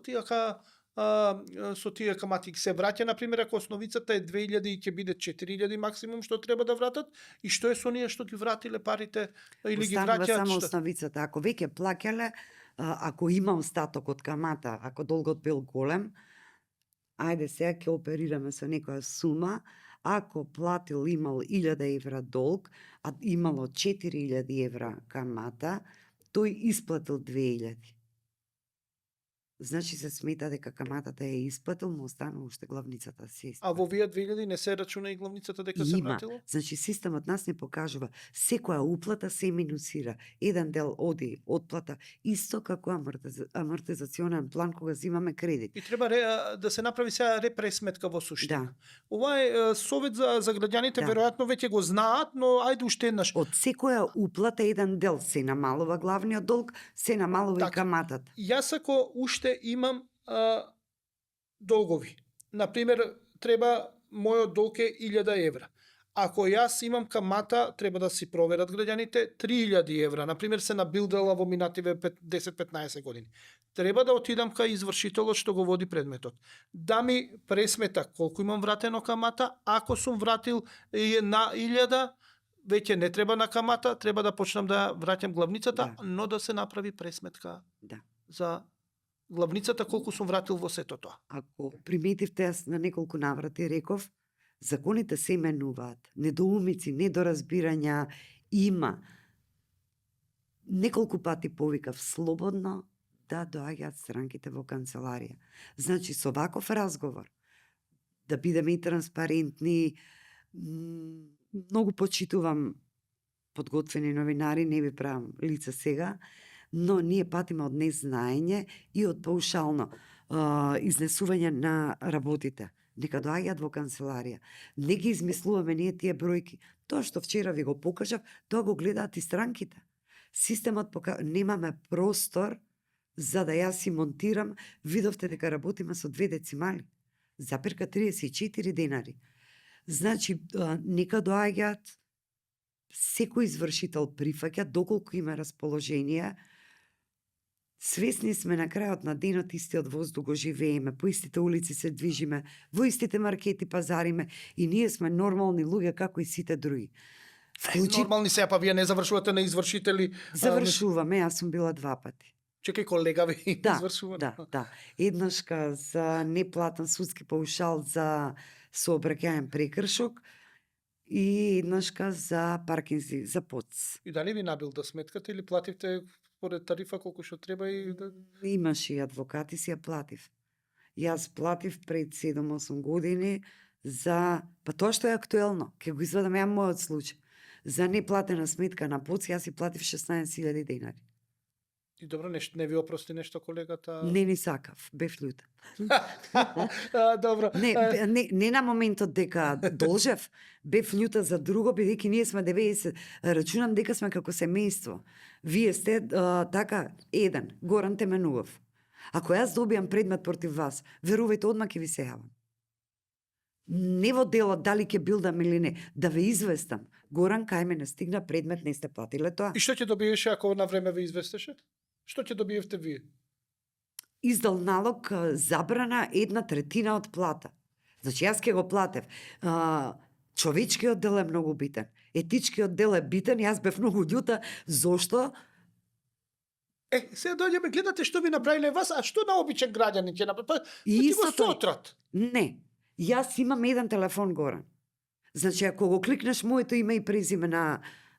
тие камати? Се враќа, например, ако основицата е 2000 и ќе биде 4000 максимум што треба да вратат, и што е со оние што ги вратиле парите или ги враќаат?
Останува само основицата. Ако веќе плаќале, ако има остаток од камата, ако долгот бил голем, ајде сега ќе оперираме со некоја сума. Ако платил, имал 1000 евра долг, а имало 4000 евра камата, тој исплатил 2000. Значи се смета дека каматата е исплатил, му останува уште главницата се исплатил.
А во вие 2000 не се рачуна и главницата дека се вратила?
Значи системот нас не покажува. Секоја уплата се минусира. Еден дел оди отплата, исто како амортизационен план кога земаме кредит.
И треба да се направи сега репресметка во суштина.
Да.
Ова е совет за граѓаните, веројатно веќе го знаат, но ајде уште еднаш.
Од секоја уплата еден дел се намалува главниот долг, се намалува и каматата.
Јас ако уште имам долгови. Например, треба мојот долг е 1000 евра. Ако јас имам камата, треба да си проверат граѓаните 3000 евра. Например, се набилдала во минативе 10-15 години. Треба да отидам кај извршителот што го води предметот. Да ми пресмета колку имам вратено камата. Ако сум вратил на 1000, веќе не треба на камата, треба да почнам да враќам главницата, но да се направи пресметка за главницата колку сум вратил во сето тоа.
Ако приметивте, јас на неколку наврати реков, законите се менуваат. Недоумици, недоразбирања има. Неколку пати повикав слободно да доаѓаат странките во канцеларија. Значи, со ваков разговор, да бидеме и транспарентни, многу почитувам подготвени новинари, не ви правам лица сега, но ние патиме од незнаење и од паушално изнесување на работите. нека доаѓаат во канцеларија. Не ги измислуваме ние тие бројки. Тоа што вчера ви го покажав, тоа го гледаат и странките. Системот немаме простор за да ја си монтирам. Видовте дека работиме со 2 децимали. Запирка 34 денари. Значи, нека доаѓаат, секој извршител прифаќа доколку има расположение. Свесни сме на крајот на денот, истиот воздух го живееме, по истите улици се движиме, во истите маркети пазариме и ние сме нормални луѓе како и сите други.
Нормални се, па вие не завршувате на извршители.
Завршуваме, јас сум била 2 пати.
Чекај, колега ви
Да,
извршува.
да. Еднашка за неплатен судски паушал за сообраќаен прекршок и еднашка за паркинзи, за ПОЦ.
И дали ви набил да сметкате или плативте според тарифа колку што треба и да...
Имаше и адвокати, си ја платив. Јас платив пред 7-8 години за... Па тоа што е актуелно, ќе го извадам ја мојот случај. За неплатена сметка на ПОЦ, јас си платив 16.000 денари.
И добро, не ви опрости нешто колегата?
Не ни сакав, бев лјута.
Добро.
Не на моментот дека должев, бев лјута за друго, бидејќи ние сме 90, рачунам дека сме како семејство. Вие сте така, еден, Горан Теменугов. Ако јас добијам предмет против вас, верувајте, одма ќе ви се јавам. Не во делот дали ќе билдам или не, да ве известам. Горан, кај мене стигна предмет, не сте платиле тоа.
И што ќе добиеше ако на време ве известеше? Што ќе добиевте вие?
Издал налог забрана 1/3 од плата. Значи јас ќе го платев. Човечкиот дел е многу битен. Етичкиот дел е битен. Јас бев многу љута. Зошто?
Сега дојдеме, гледате што ви направиле вас, а што на обичен граѓанин ќе направи? Па
И
ти го
истото е.
сотрат.
Не. Јас имам еден телефон, Горан. Значи, ако го кликнеш моето име и презиме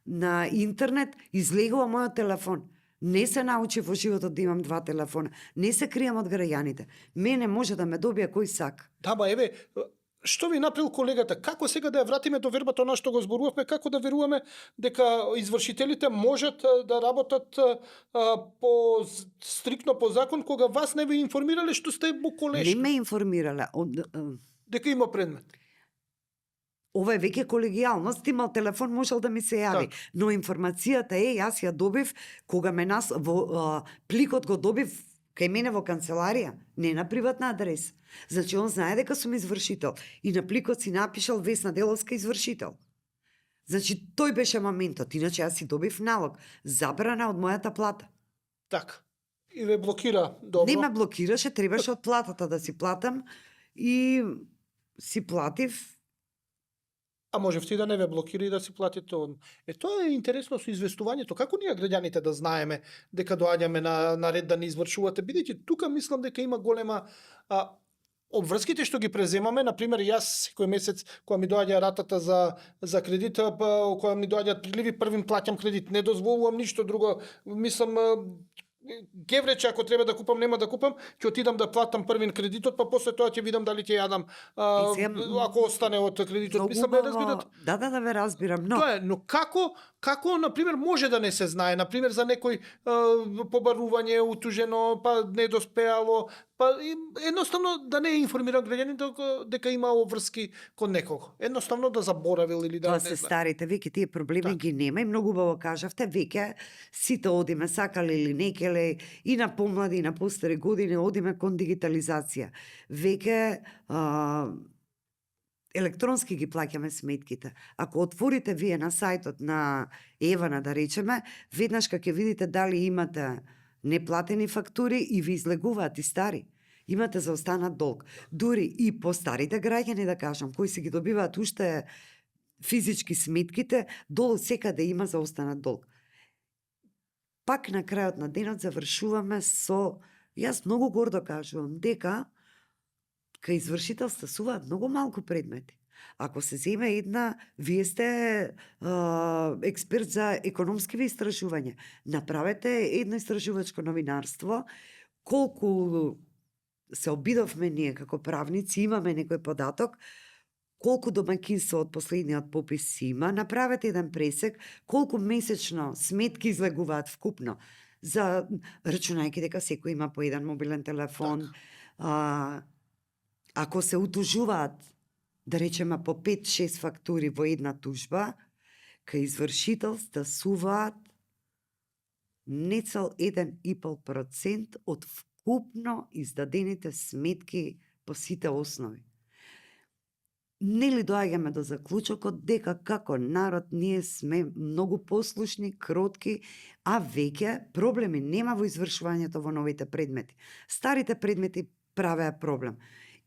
на интернет, излегува мојот телефон. Не се научи во животот да имам 2 телефона. Не се кријам од граѓаните. Мене може да ме добија кој сака.
Да, ба еве, што ви направил колегата? Како сега да ја вратиме до вербата она што го зборувавме, како да веруваме дека извршителите можат да работат по стрикно по закон кога вас не ви информирале што сте буколешки?
Не ме информирале.
Дека има предмет.
Ова е веќе колегијалност, имал телефон, можел да ми се јави.
Так.
Но информацијата е, јас ја добив, кога ме пликот го добив кај мене во канцеларија, не на приватна адреса. Значи, он знае дека сум извршител. И на пликот си напишал Весна Деловска извршител. Значи, тој беше моментот. Иначе јас си добив налог. Забрана од мојата плата.
Так. И ве блокира, добро.
Не ме блокираше, требаше од платата да си платам. И си платив.
А можевте и да не ве блокира и да си платите одма. Тоа е интересно со известувањето. Како ние граѓаните да знаеме дека доаѓаме на ред да не извршувате? Бидејќи тука мислам дека има голема обврските што ги преземаме, на пример јас секој месец кога ми доаѓа ратата за кредит, кога ми доаѓаат приливи, првим плаќам кредит, не дозволувам ништо друго. Мислам геврече, ако треба да купам, нема да купам, ќе отидам да платам првин кредитот, па после тоа ќе видам дали ќе јадам ако остане од кредитот. Мислам да разбирате.
Да, ве разбирам, но
Тоа е, но како на пример може да не се знае, на пример за некој побарување утужено, па не доспеало, па едноставно да не е информиран граѓанин дека има обврски кон некого. Едноставно да заборавил или да
тоа
не
се
знае.
старите, веќе тие проблеми ги нема и многу убаво кажавте, веќе сите одиме, сакале или не келе, и на помлади и на постари години одиме кон дигитализација. Веќе електронски ги плаќаме сметките. Ако отворите вие на сајтот на Евана, да речеме, веднаш ќе видите дали имате неплатени фактури и ви излегуваат и стари. Имате заостанат долг. Дури и по старите граѓани, да кажам, кои се ги добиваат уште физички сметките, долу секаде има заостанат долг. Пак на крајот на денот завршуваме со... Јас многу гордо кажувам дека кај извршител стасуваат многу малку предмети. Ако се земе една, вие сте експерт за економски истражувања. Направете едно истражувачко новинарство, колку се обидовме ние како правници, имаме некој податок, колку домаќинство од последниот попис си има, направете еден пресек, колку месечно сметки излегуваат вкупно, за рачунајќи дека секој има по еден мобилен телефон, ако се утужуваат, да речеме по 5-6 фактури во една тужба, кај извршител стасуваат не цел 1,5% од вкупно издадените сметки по сите основи. Нели доаѓаме до заклучокот дека како народ ние сме многу послушни, кротки, а веќе проблеми нема во извршувањето во новите предмети. Старите предмети правеа проблем.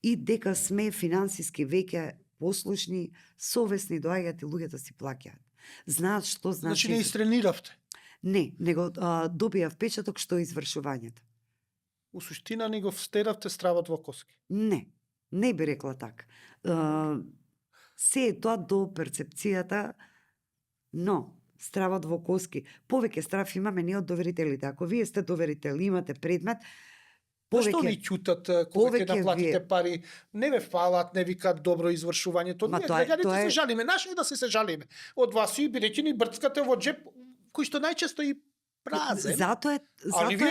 И дека сме финансиски веќе послушни, совесни, доаѓаат и луѓето си плаќаат. Знаат што значи...
Значи не истрениравте.
Не, него добија впечаток што е извршувањето.
У суштина ни го встеравте стравот во коски.
Не би рекла така. Се е тоа до перцепцијата, но стравот во коски. Повеќе страв имаме ние од доверителите. Ако вие сте доверител, имате предмет,
Зашто ни ќутат кога ќе наплатите пари? Не ве фалат, не викаат добро извршувањето. Ние граѓаните се жалиме, наши да се жалиме. Од вас и бидејќи ни брцкате во джеп, кој што најчесто и празен.
Затоа е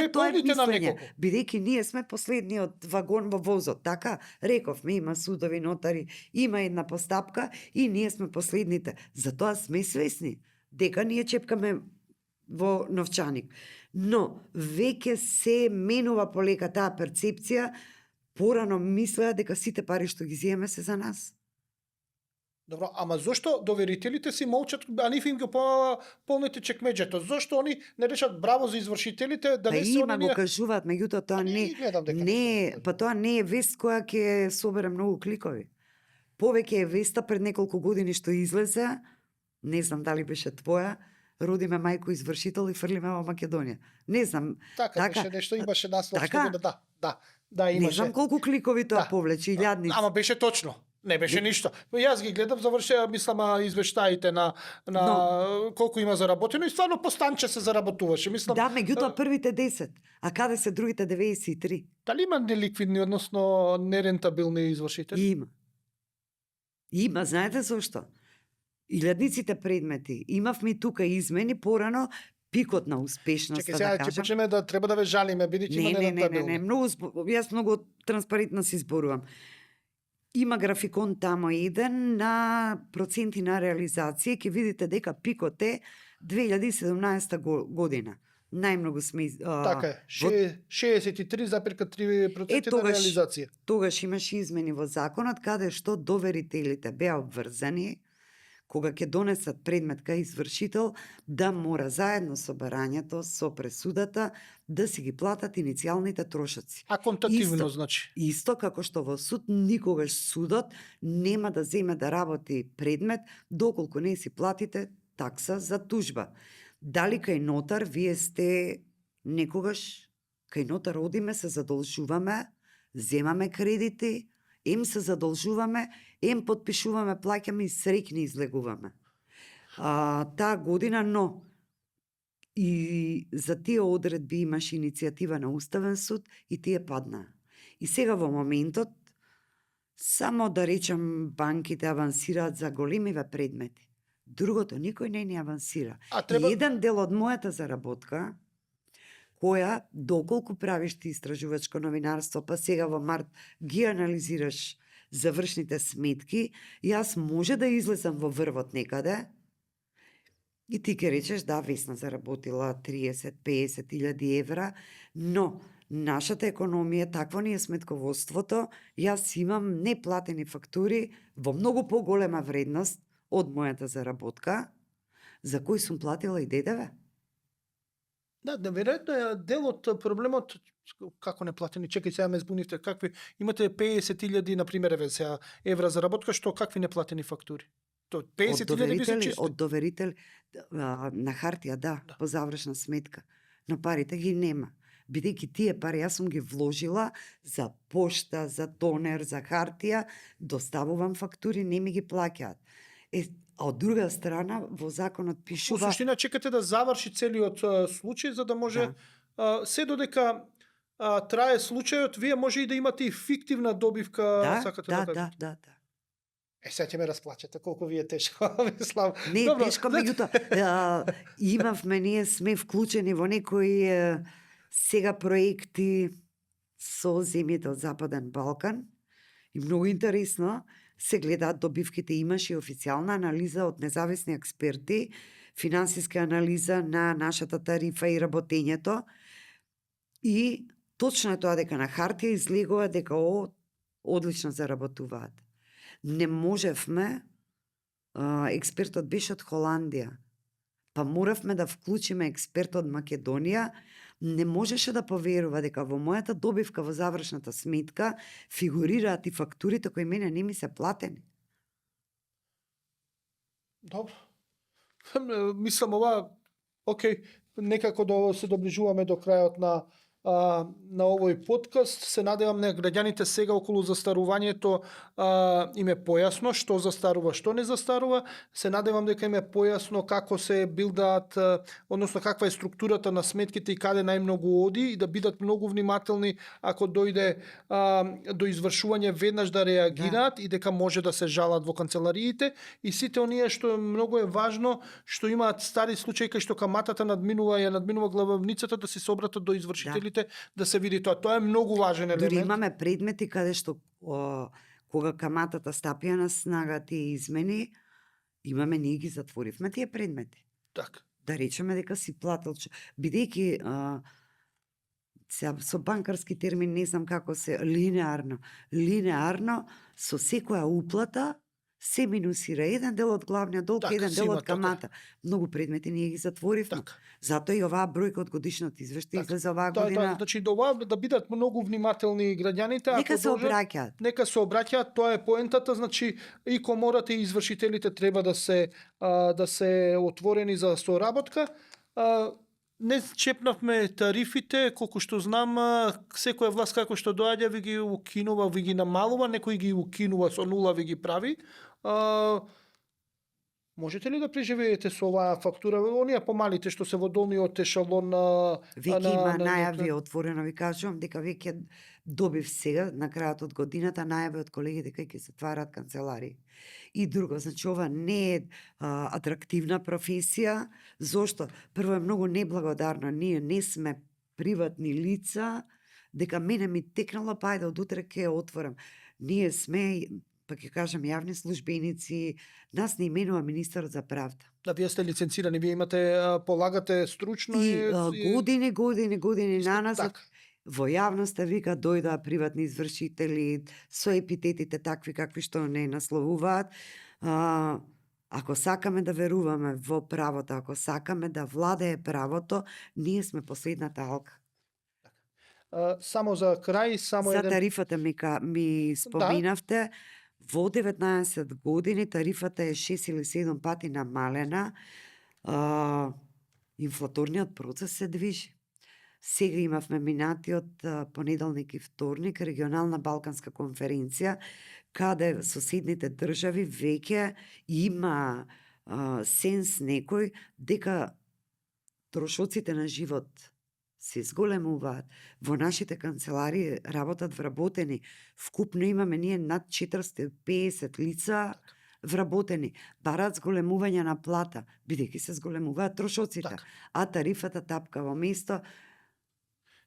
тоа мислење. Бидејќи ние сме последниот вагон во возот, така? Рековме, има судови, нотари, има една постапка и ние сме последните. Затоа сме свесни дека ние чепкаме во новчаник. Но веќе се менува полека таа перцепција, порано мислеа дека сите пари што ги зиеме се за нас.
Добро, ама зошто доверителите си молчат, а нив им го полните чекмеџето? Зошто они не решат браво за извршителите, да не се
има го кажуваат, меѓутоа тоа тоа не е вест која ќе собере многу кликови. Повеќе е веста пред неколку години што излезе, не знам дали беше твоја, родиме мајко извршител и фрлиме во Македонија. Не знам.
Така беше нешто, имаше наслов што да, имаше.
Не знам колку кликови тоа повлече, илјадници.
Ама беше точно. Не беше ништо. Јас ги гледам, завршеа, мислам, извештаите на колку има заработено и стварно постанче се заработуваше. Мислам,
да, меѓутоа првите 10, а каде се другите 93?
Дали има неликвидни, односно нерентабилни извршители?
Има, знаете зошто? Илјадниците предмети. Имавме тука измени порано, пикот на успешноста,
Чекай, сега ќе почнеме да треба да ве жалиме, бидејќи има нерентабилни.
Јас многу транспарентно си зборувам. Има графикон тамо еден на проценти на реализација, ќе видите дека пикот е 2017 година. Најмногу сме...
Така е, 63,3% на реализација.
Тогаш имаше измени во законот, каде што доверителите беа обврзани, кога ќе донесат предмет кај извршител, да мора заедно со барањето, со пресудата, да си ги платат иницијалните трошоци.
А контативно, значи?
Исто како што во суд, никогаш судот нема да земе да работи предмет, доколку не си платите такса за тужба. Дали кај нотар, вие сте некогаш, кај нотар одиме, се задолжуваме, земаме кредити, ем се задолжуваме, ем подпишуваме, плаќаме и среќни излегуваме. Таа година, но и за тие одредби имаше иницијатива на Уставен суд и тие паднаа. И сега во моментот, само да речем, банките авансираат за големиве предмети. Другото, никој не ни авансира. И еден дел од мојата заработка, која, доколку правиш ти истражувачко новинарство, па сега во март ги анализираш завршните сметки, јас може да излезам во врвот некаде и ти ке речеш, да, Весна заработила 30-50 илјади евра, но нашата економија, такво ни е сметководството, јас имам неплатени фактури во многу поголема вредност од мојата заработка, за кој сум платила и ДДВ.
Да, неверојатно е дел од проблемот, како неплатени, чекај сега ме збунивте, какви, имате 50.000, например, евра заработка, што какви неплатени фактури? 50.000 би се чисти.
Од доверител, на хартија, да, по завршна сметка, но парите ги нема. Бидејќи тие пари јас сум ги вложила за пошта, за тонер, за хартија, доставувам фактури, не ми ги плаќаат. А од друга страна, во законот пишува...
Во суштина, чекате да заврши целиот случај, за да може... Се додека трае случајот, вие може и да имате и фиктивна добивка.
Да.
Сега ќе ме расплачете, колку ви е тешко, мислам.
Не е тешко, меѓутоа, имавме, ние сме вклучени во некои сега проекти со земјите од Западен Балкан И многу интересно се гледаат добивките. Имаше и официјална анализа од независни експерти, финансиска анализа на нашата тарифа и работењето. И точно е тоа дека на хартија излегува дека одлично заработуваат. Не можевме, експертот беше од Холандија, па моравме да вклучиме експерт од Македонија, не можеше да поверува дека во мојата добивка во завршната сметка фигурираат и фактурите кои мене не ми се платени.
Добро. Мислам ова, окей, некако да се доближуваме до крајот на овој подкаст. Се надевам на граѓаните сега околу застарувањето им е појасно што застарува, што не застарува. Се надевам дека им е појасно како се билдаат, односно каква е структурата на сметките и каде најмногу оди, и да бидат многу внимателни ако дојде до извршување веднаш да реагираат, и дека може да се жалат во канцелариите, и сите оние што многу е важно, што имаат стари случаи кај што каматата надминува главницата, да се обратат до извршителите, да се види тоа. Тоа е многу важен елемент.
Дури имаме предмети каде што кога каматата стапија на снага тие измени, ние ги затворивме тие предмети.
Така.
Да речеме дека си платил, бидејќи со банкарски термин не знам како се, линеарно со секоја уплата се минусира еден дел од главниот долг,
така,
еден дел од
така.
камата. Многу предмети ние ги затворивме.
Така.
Затоа и оваа бројка од годишниот извештај излезе оваа
Тоа,
година.
значи да бидат многу внимателни граѓаните,
Нека
ако
се
должат,
обраќаат.
нека се обраќаат, тоа е поентата, значи и комората и извршителите треба да се отворени за соработка. Не чепнавме тарифите, колку што знам, секоја власт како што доаѓа ви ги укинува, ви ги намалува, некој ги укинува со нула, ви ги прави. Можете ли да преживеете со оваа фактура? Оние помалите што се во долниот ешалон
Веќе има најави, отворено ви кажувам, дека веќе добив сега, на крајот од годината, најави од колеги дека ќе се отварат канцеларии. И друго, значи ова не е атрактивна професија. Зошто? Прво е многу неблагодарно, ние не сме приватни лица, дека мене ми текнало, па ајде од утре ќе ја отворам. Ние сме, па ќе кажам, јавни службеници, нас не именува министерот за правда.
Да, вие сте лиценцирани, вие имате, полагате стручно
И години наназад,
така.
во јавноста вика дојдоа приватни извршители со епитетите такви какви што не насловуваат. Ако сакаме да веруваме во правото, ако сакаме да владее правото, ние сме последната алка.
Само за крај,
За тарифата ми споминавте, во 19 години тарифата е 6 или 7 пати намалена. Инфлаторниот процес се движи. Сега имавме минатиот понеделник и вторник регионална балканска конференција, каде соседните држави веќе има сенс некој дека трошоците на живот се зголемуваат. Во нашите канцеларии работат вработени. Вкупно имаме ние над 450 лица вработени. Бараат зголемување на плата, бидејќи се зголемуваат трошоците,
Так.
а тарифата тапка во место.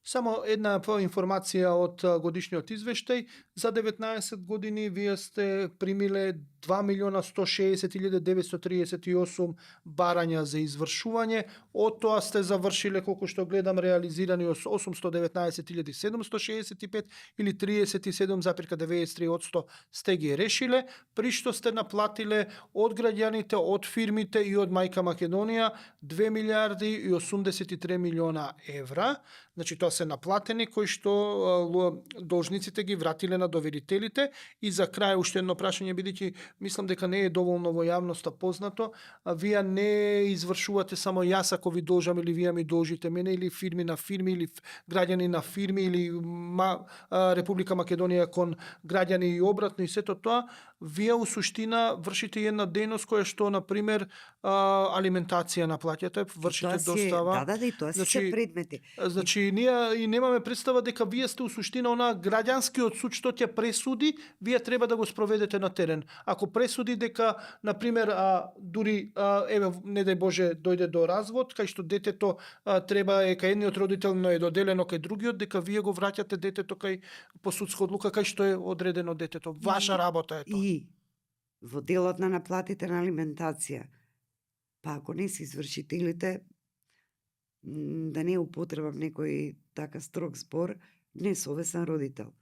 Само една информација од годишниот извештај. За 19 години вие сте примиле 2.160.938 барања за извршување. Од тоа сте завршиле, колку што гледам, реализирани 819.765 или 37,93% сте ги решиле, при што сте наплатиле од граѓаните, од фирмите и од Мајка Македонија 2 милиарди и 83 милиона евра. Значи тоа се наплатени кои што должниците ги вратиле на доверителите. И за крај уште едно прашање, бидејќи мислам дека не е доволно во јавноста познато, вие не извршувате само јас ако ви должам или вие ми должите мене, или фирми на фирми, или граѓани на фирми, или Република Македонија кон граѓани и обратно и сето тоа. вие у суштина вршите една дејност која што, на пример, алиментација наплаќате, вршите
Тоа си е-
достава.
Да, и тоа си се предмети.
Значи, ние и немаме представа дека вие сте у суштина она граѓанскиот суд што ќе пресуди, вие треба да го спроведете на терен. Ако пресуди дека, на пример, дури, еве, не дај Боже, дојде до развод, кај што детето треба е кај едниот родител, но е доделено кај другиот, дека вие го враќате детето кај по судска одлука кај што е одредено детето. Ваша работа е тоа.
И во делот на наплатите на алиментација, па ако не си извршителите, да не употребам некој така строг збор, несовесен родител.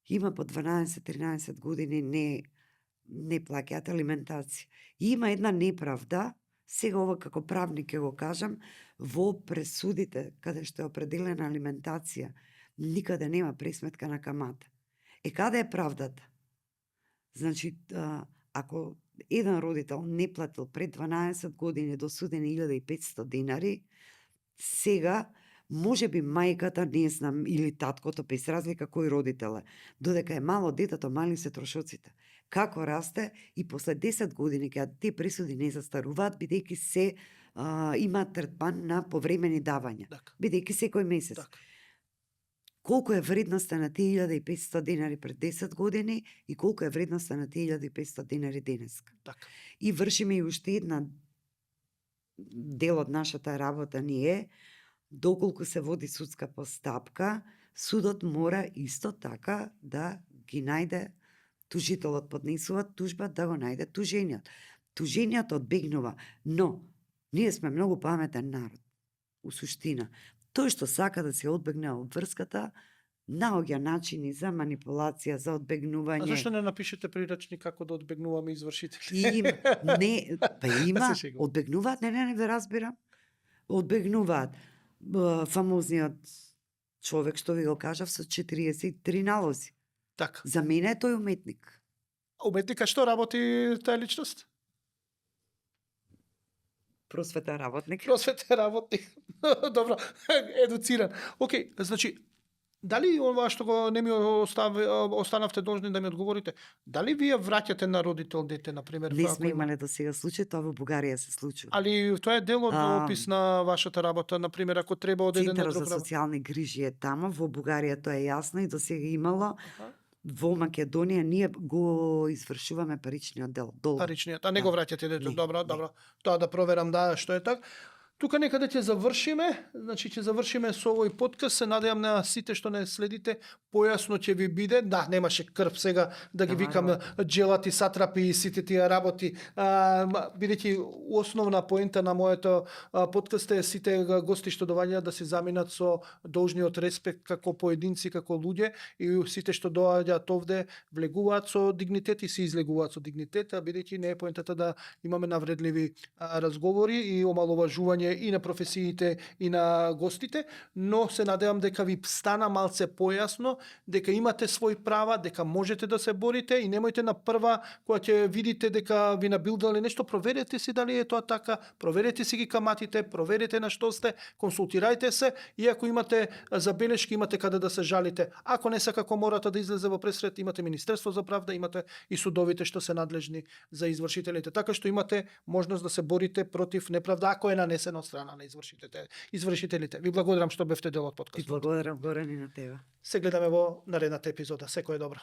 Има по 12-13 години не плаќаат алиментација. И има една неправда, сега ова како правник ќе го кажам, во пресудите каде што е определена алиментација, никаде нема пресметка на камата. Каде е правдата? Значи, ако еден родител не платил пред 12 години досуден 1500 денари, сега може би мајката, не знам, или таткото, без разлика кој родител е, додека е мало детето, мали се трошоците. Како расте и после 10 години, кога те пресуди не застаруваат, бидејќи се има третман на повремени давања. Бидејќи секој месец. Колку е вредноста на тие 1500 денари пред 10 години и колку е вредноста на тие 1500 денари денеска. И вршиме и уште една дел од нашата работа ние, доколку се води судска постапка, судот мора исто така да ги најде, тужителот поднесува тужба, да го најде тужениот. Тужениот одбегнува, но ние сме многу паметен народ, у суштина. Тој што сака да се одбегне од врската, наоѓа начини за манипулација, за одбегнување.
А зашто не напишете прирачник како да одбегнуваме извршители?
Има, има, одбегнуваат, не ве разбирам. Одбегнуваат фамозниот човек што ви го кажав со 43 налози.
Така.
За мене е тој уметник.
Уметника што работи таа личност?
Просветен работник.
Просветен работник. Добро, едуциран. Океј, значи, дали ова што го не ми останавте должни да ми одговорите, дали вие враќате на родител дете, на пример?
Не сме имале до сега случај, тоа во Бугарија се случува.
Али тоа е дел од опис на вашата работа, на пример, ако треба од еден
Центарот
друг
за социјални грижи е тамо, во Бугарија тоа е јасно и до сега имало. Во Македонија ние го извршуваме паричниот дел.
Паричниот, а не го враќате дето. Добро. Тоа да проверам што е така. Тука некаде ќе завршиме, значи ќе завршиме со овој подкаст, се надевам на сите што не следите, појасно ќе ви биде. Да, немаше крв сега да ги викам джелати, сатрапи и сите тие работи, бидејќи основна поента на моето подкаст е сите гости што доаѓаат да се заминат со должниот респект како поединци, како луѓе, и сите што доаѓаат овде влегуваат со дигнитет и се излегуваат со дигнитет, бидејќи не е поентата да имаме навредливи разговори и омаловажување и на професиите и на гостите, но се надевам дека ви стана малце појасно, дека имате свои права, дека можете да се борите и немојте на прва кога ќе видите дека ви набилдали нешто, проверете си дали е тоа така, проверете си ги каматите, проверете на што сте, консултирајте се и ако имате забелешки, имате каде да се жалите. Ако не сака комората да излезе во пресред, имате Министерство за правда, имате и судовите што се надлежни за извршителите. Така што имате можност да се борите против неправда ако е нанесена од страна на извршителите. Ви благодарам што бевте дел од подкастот.
Ти благодарам, Горан, и на тебе.
Се гледаме во наредната епизода. Секој е добро.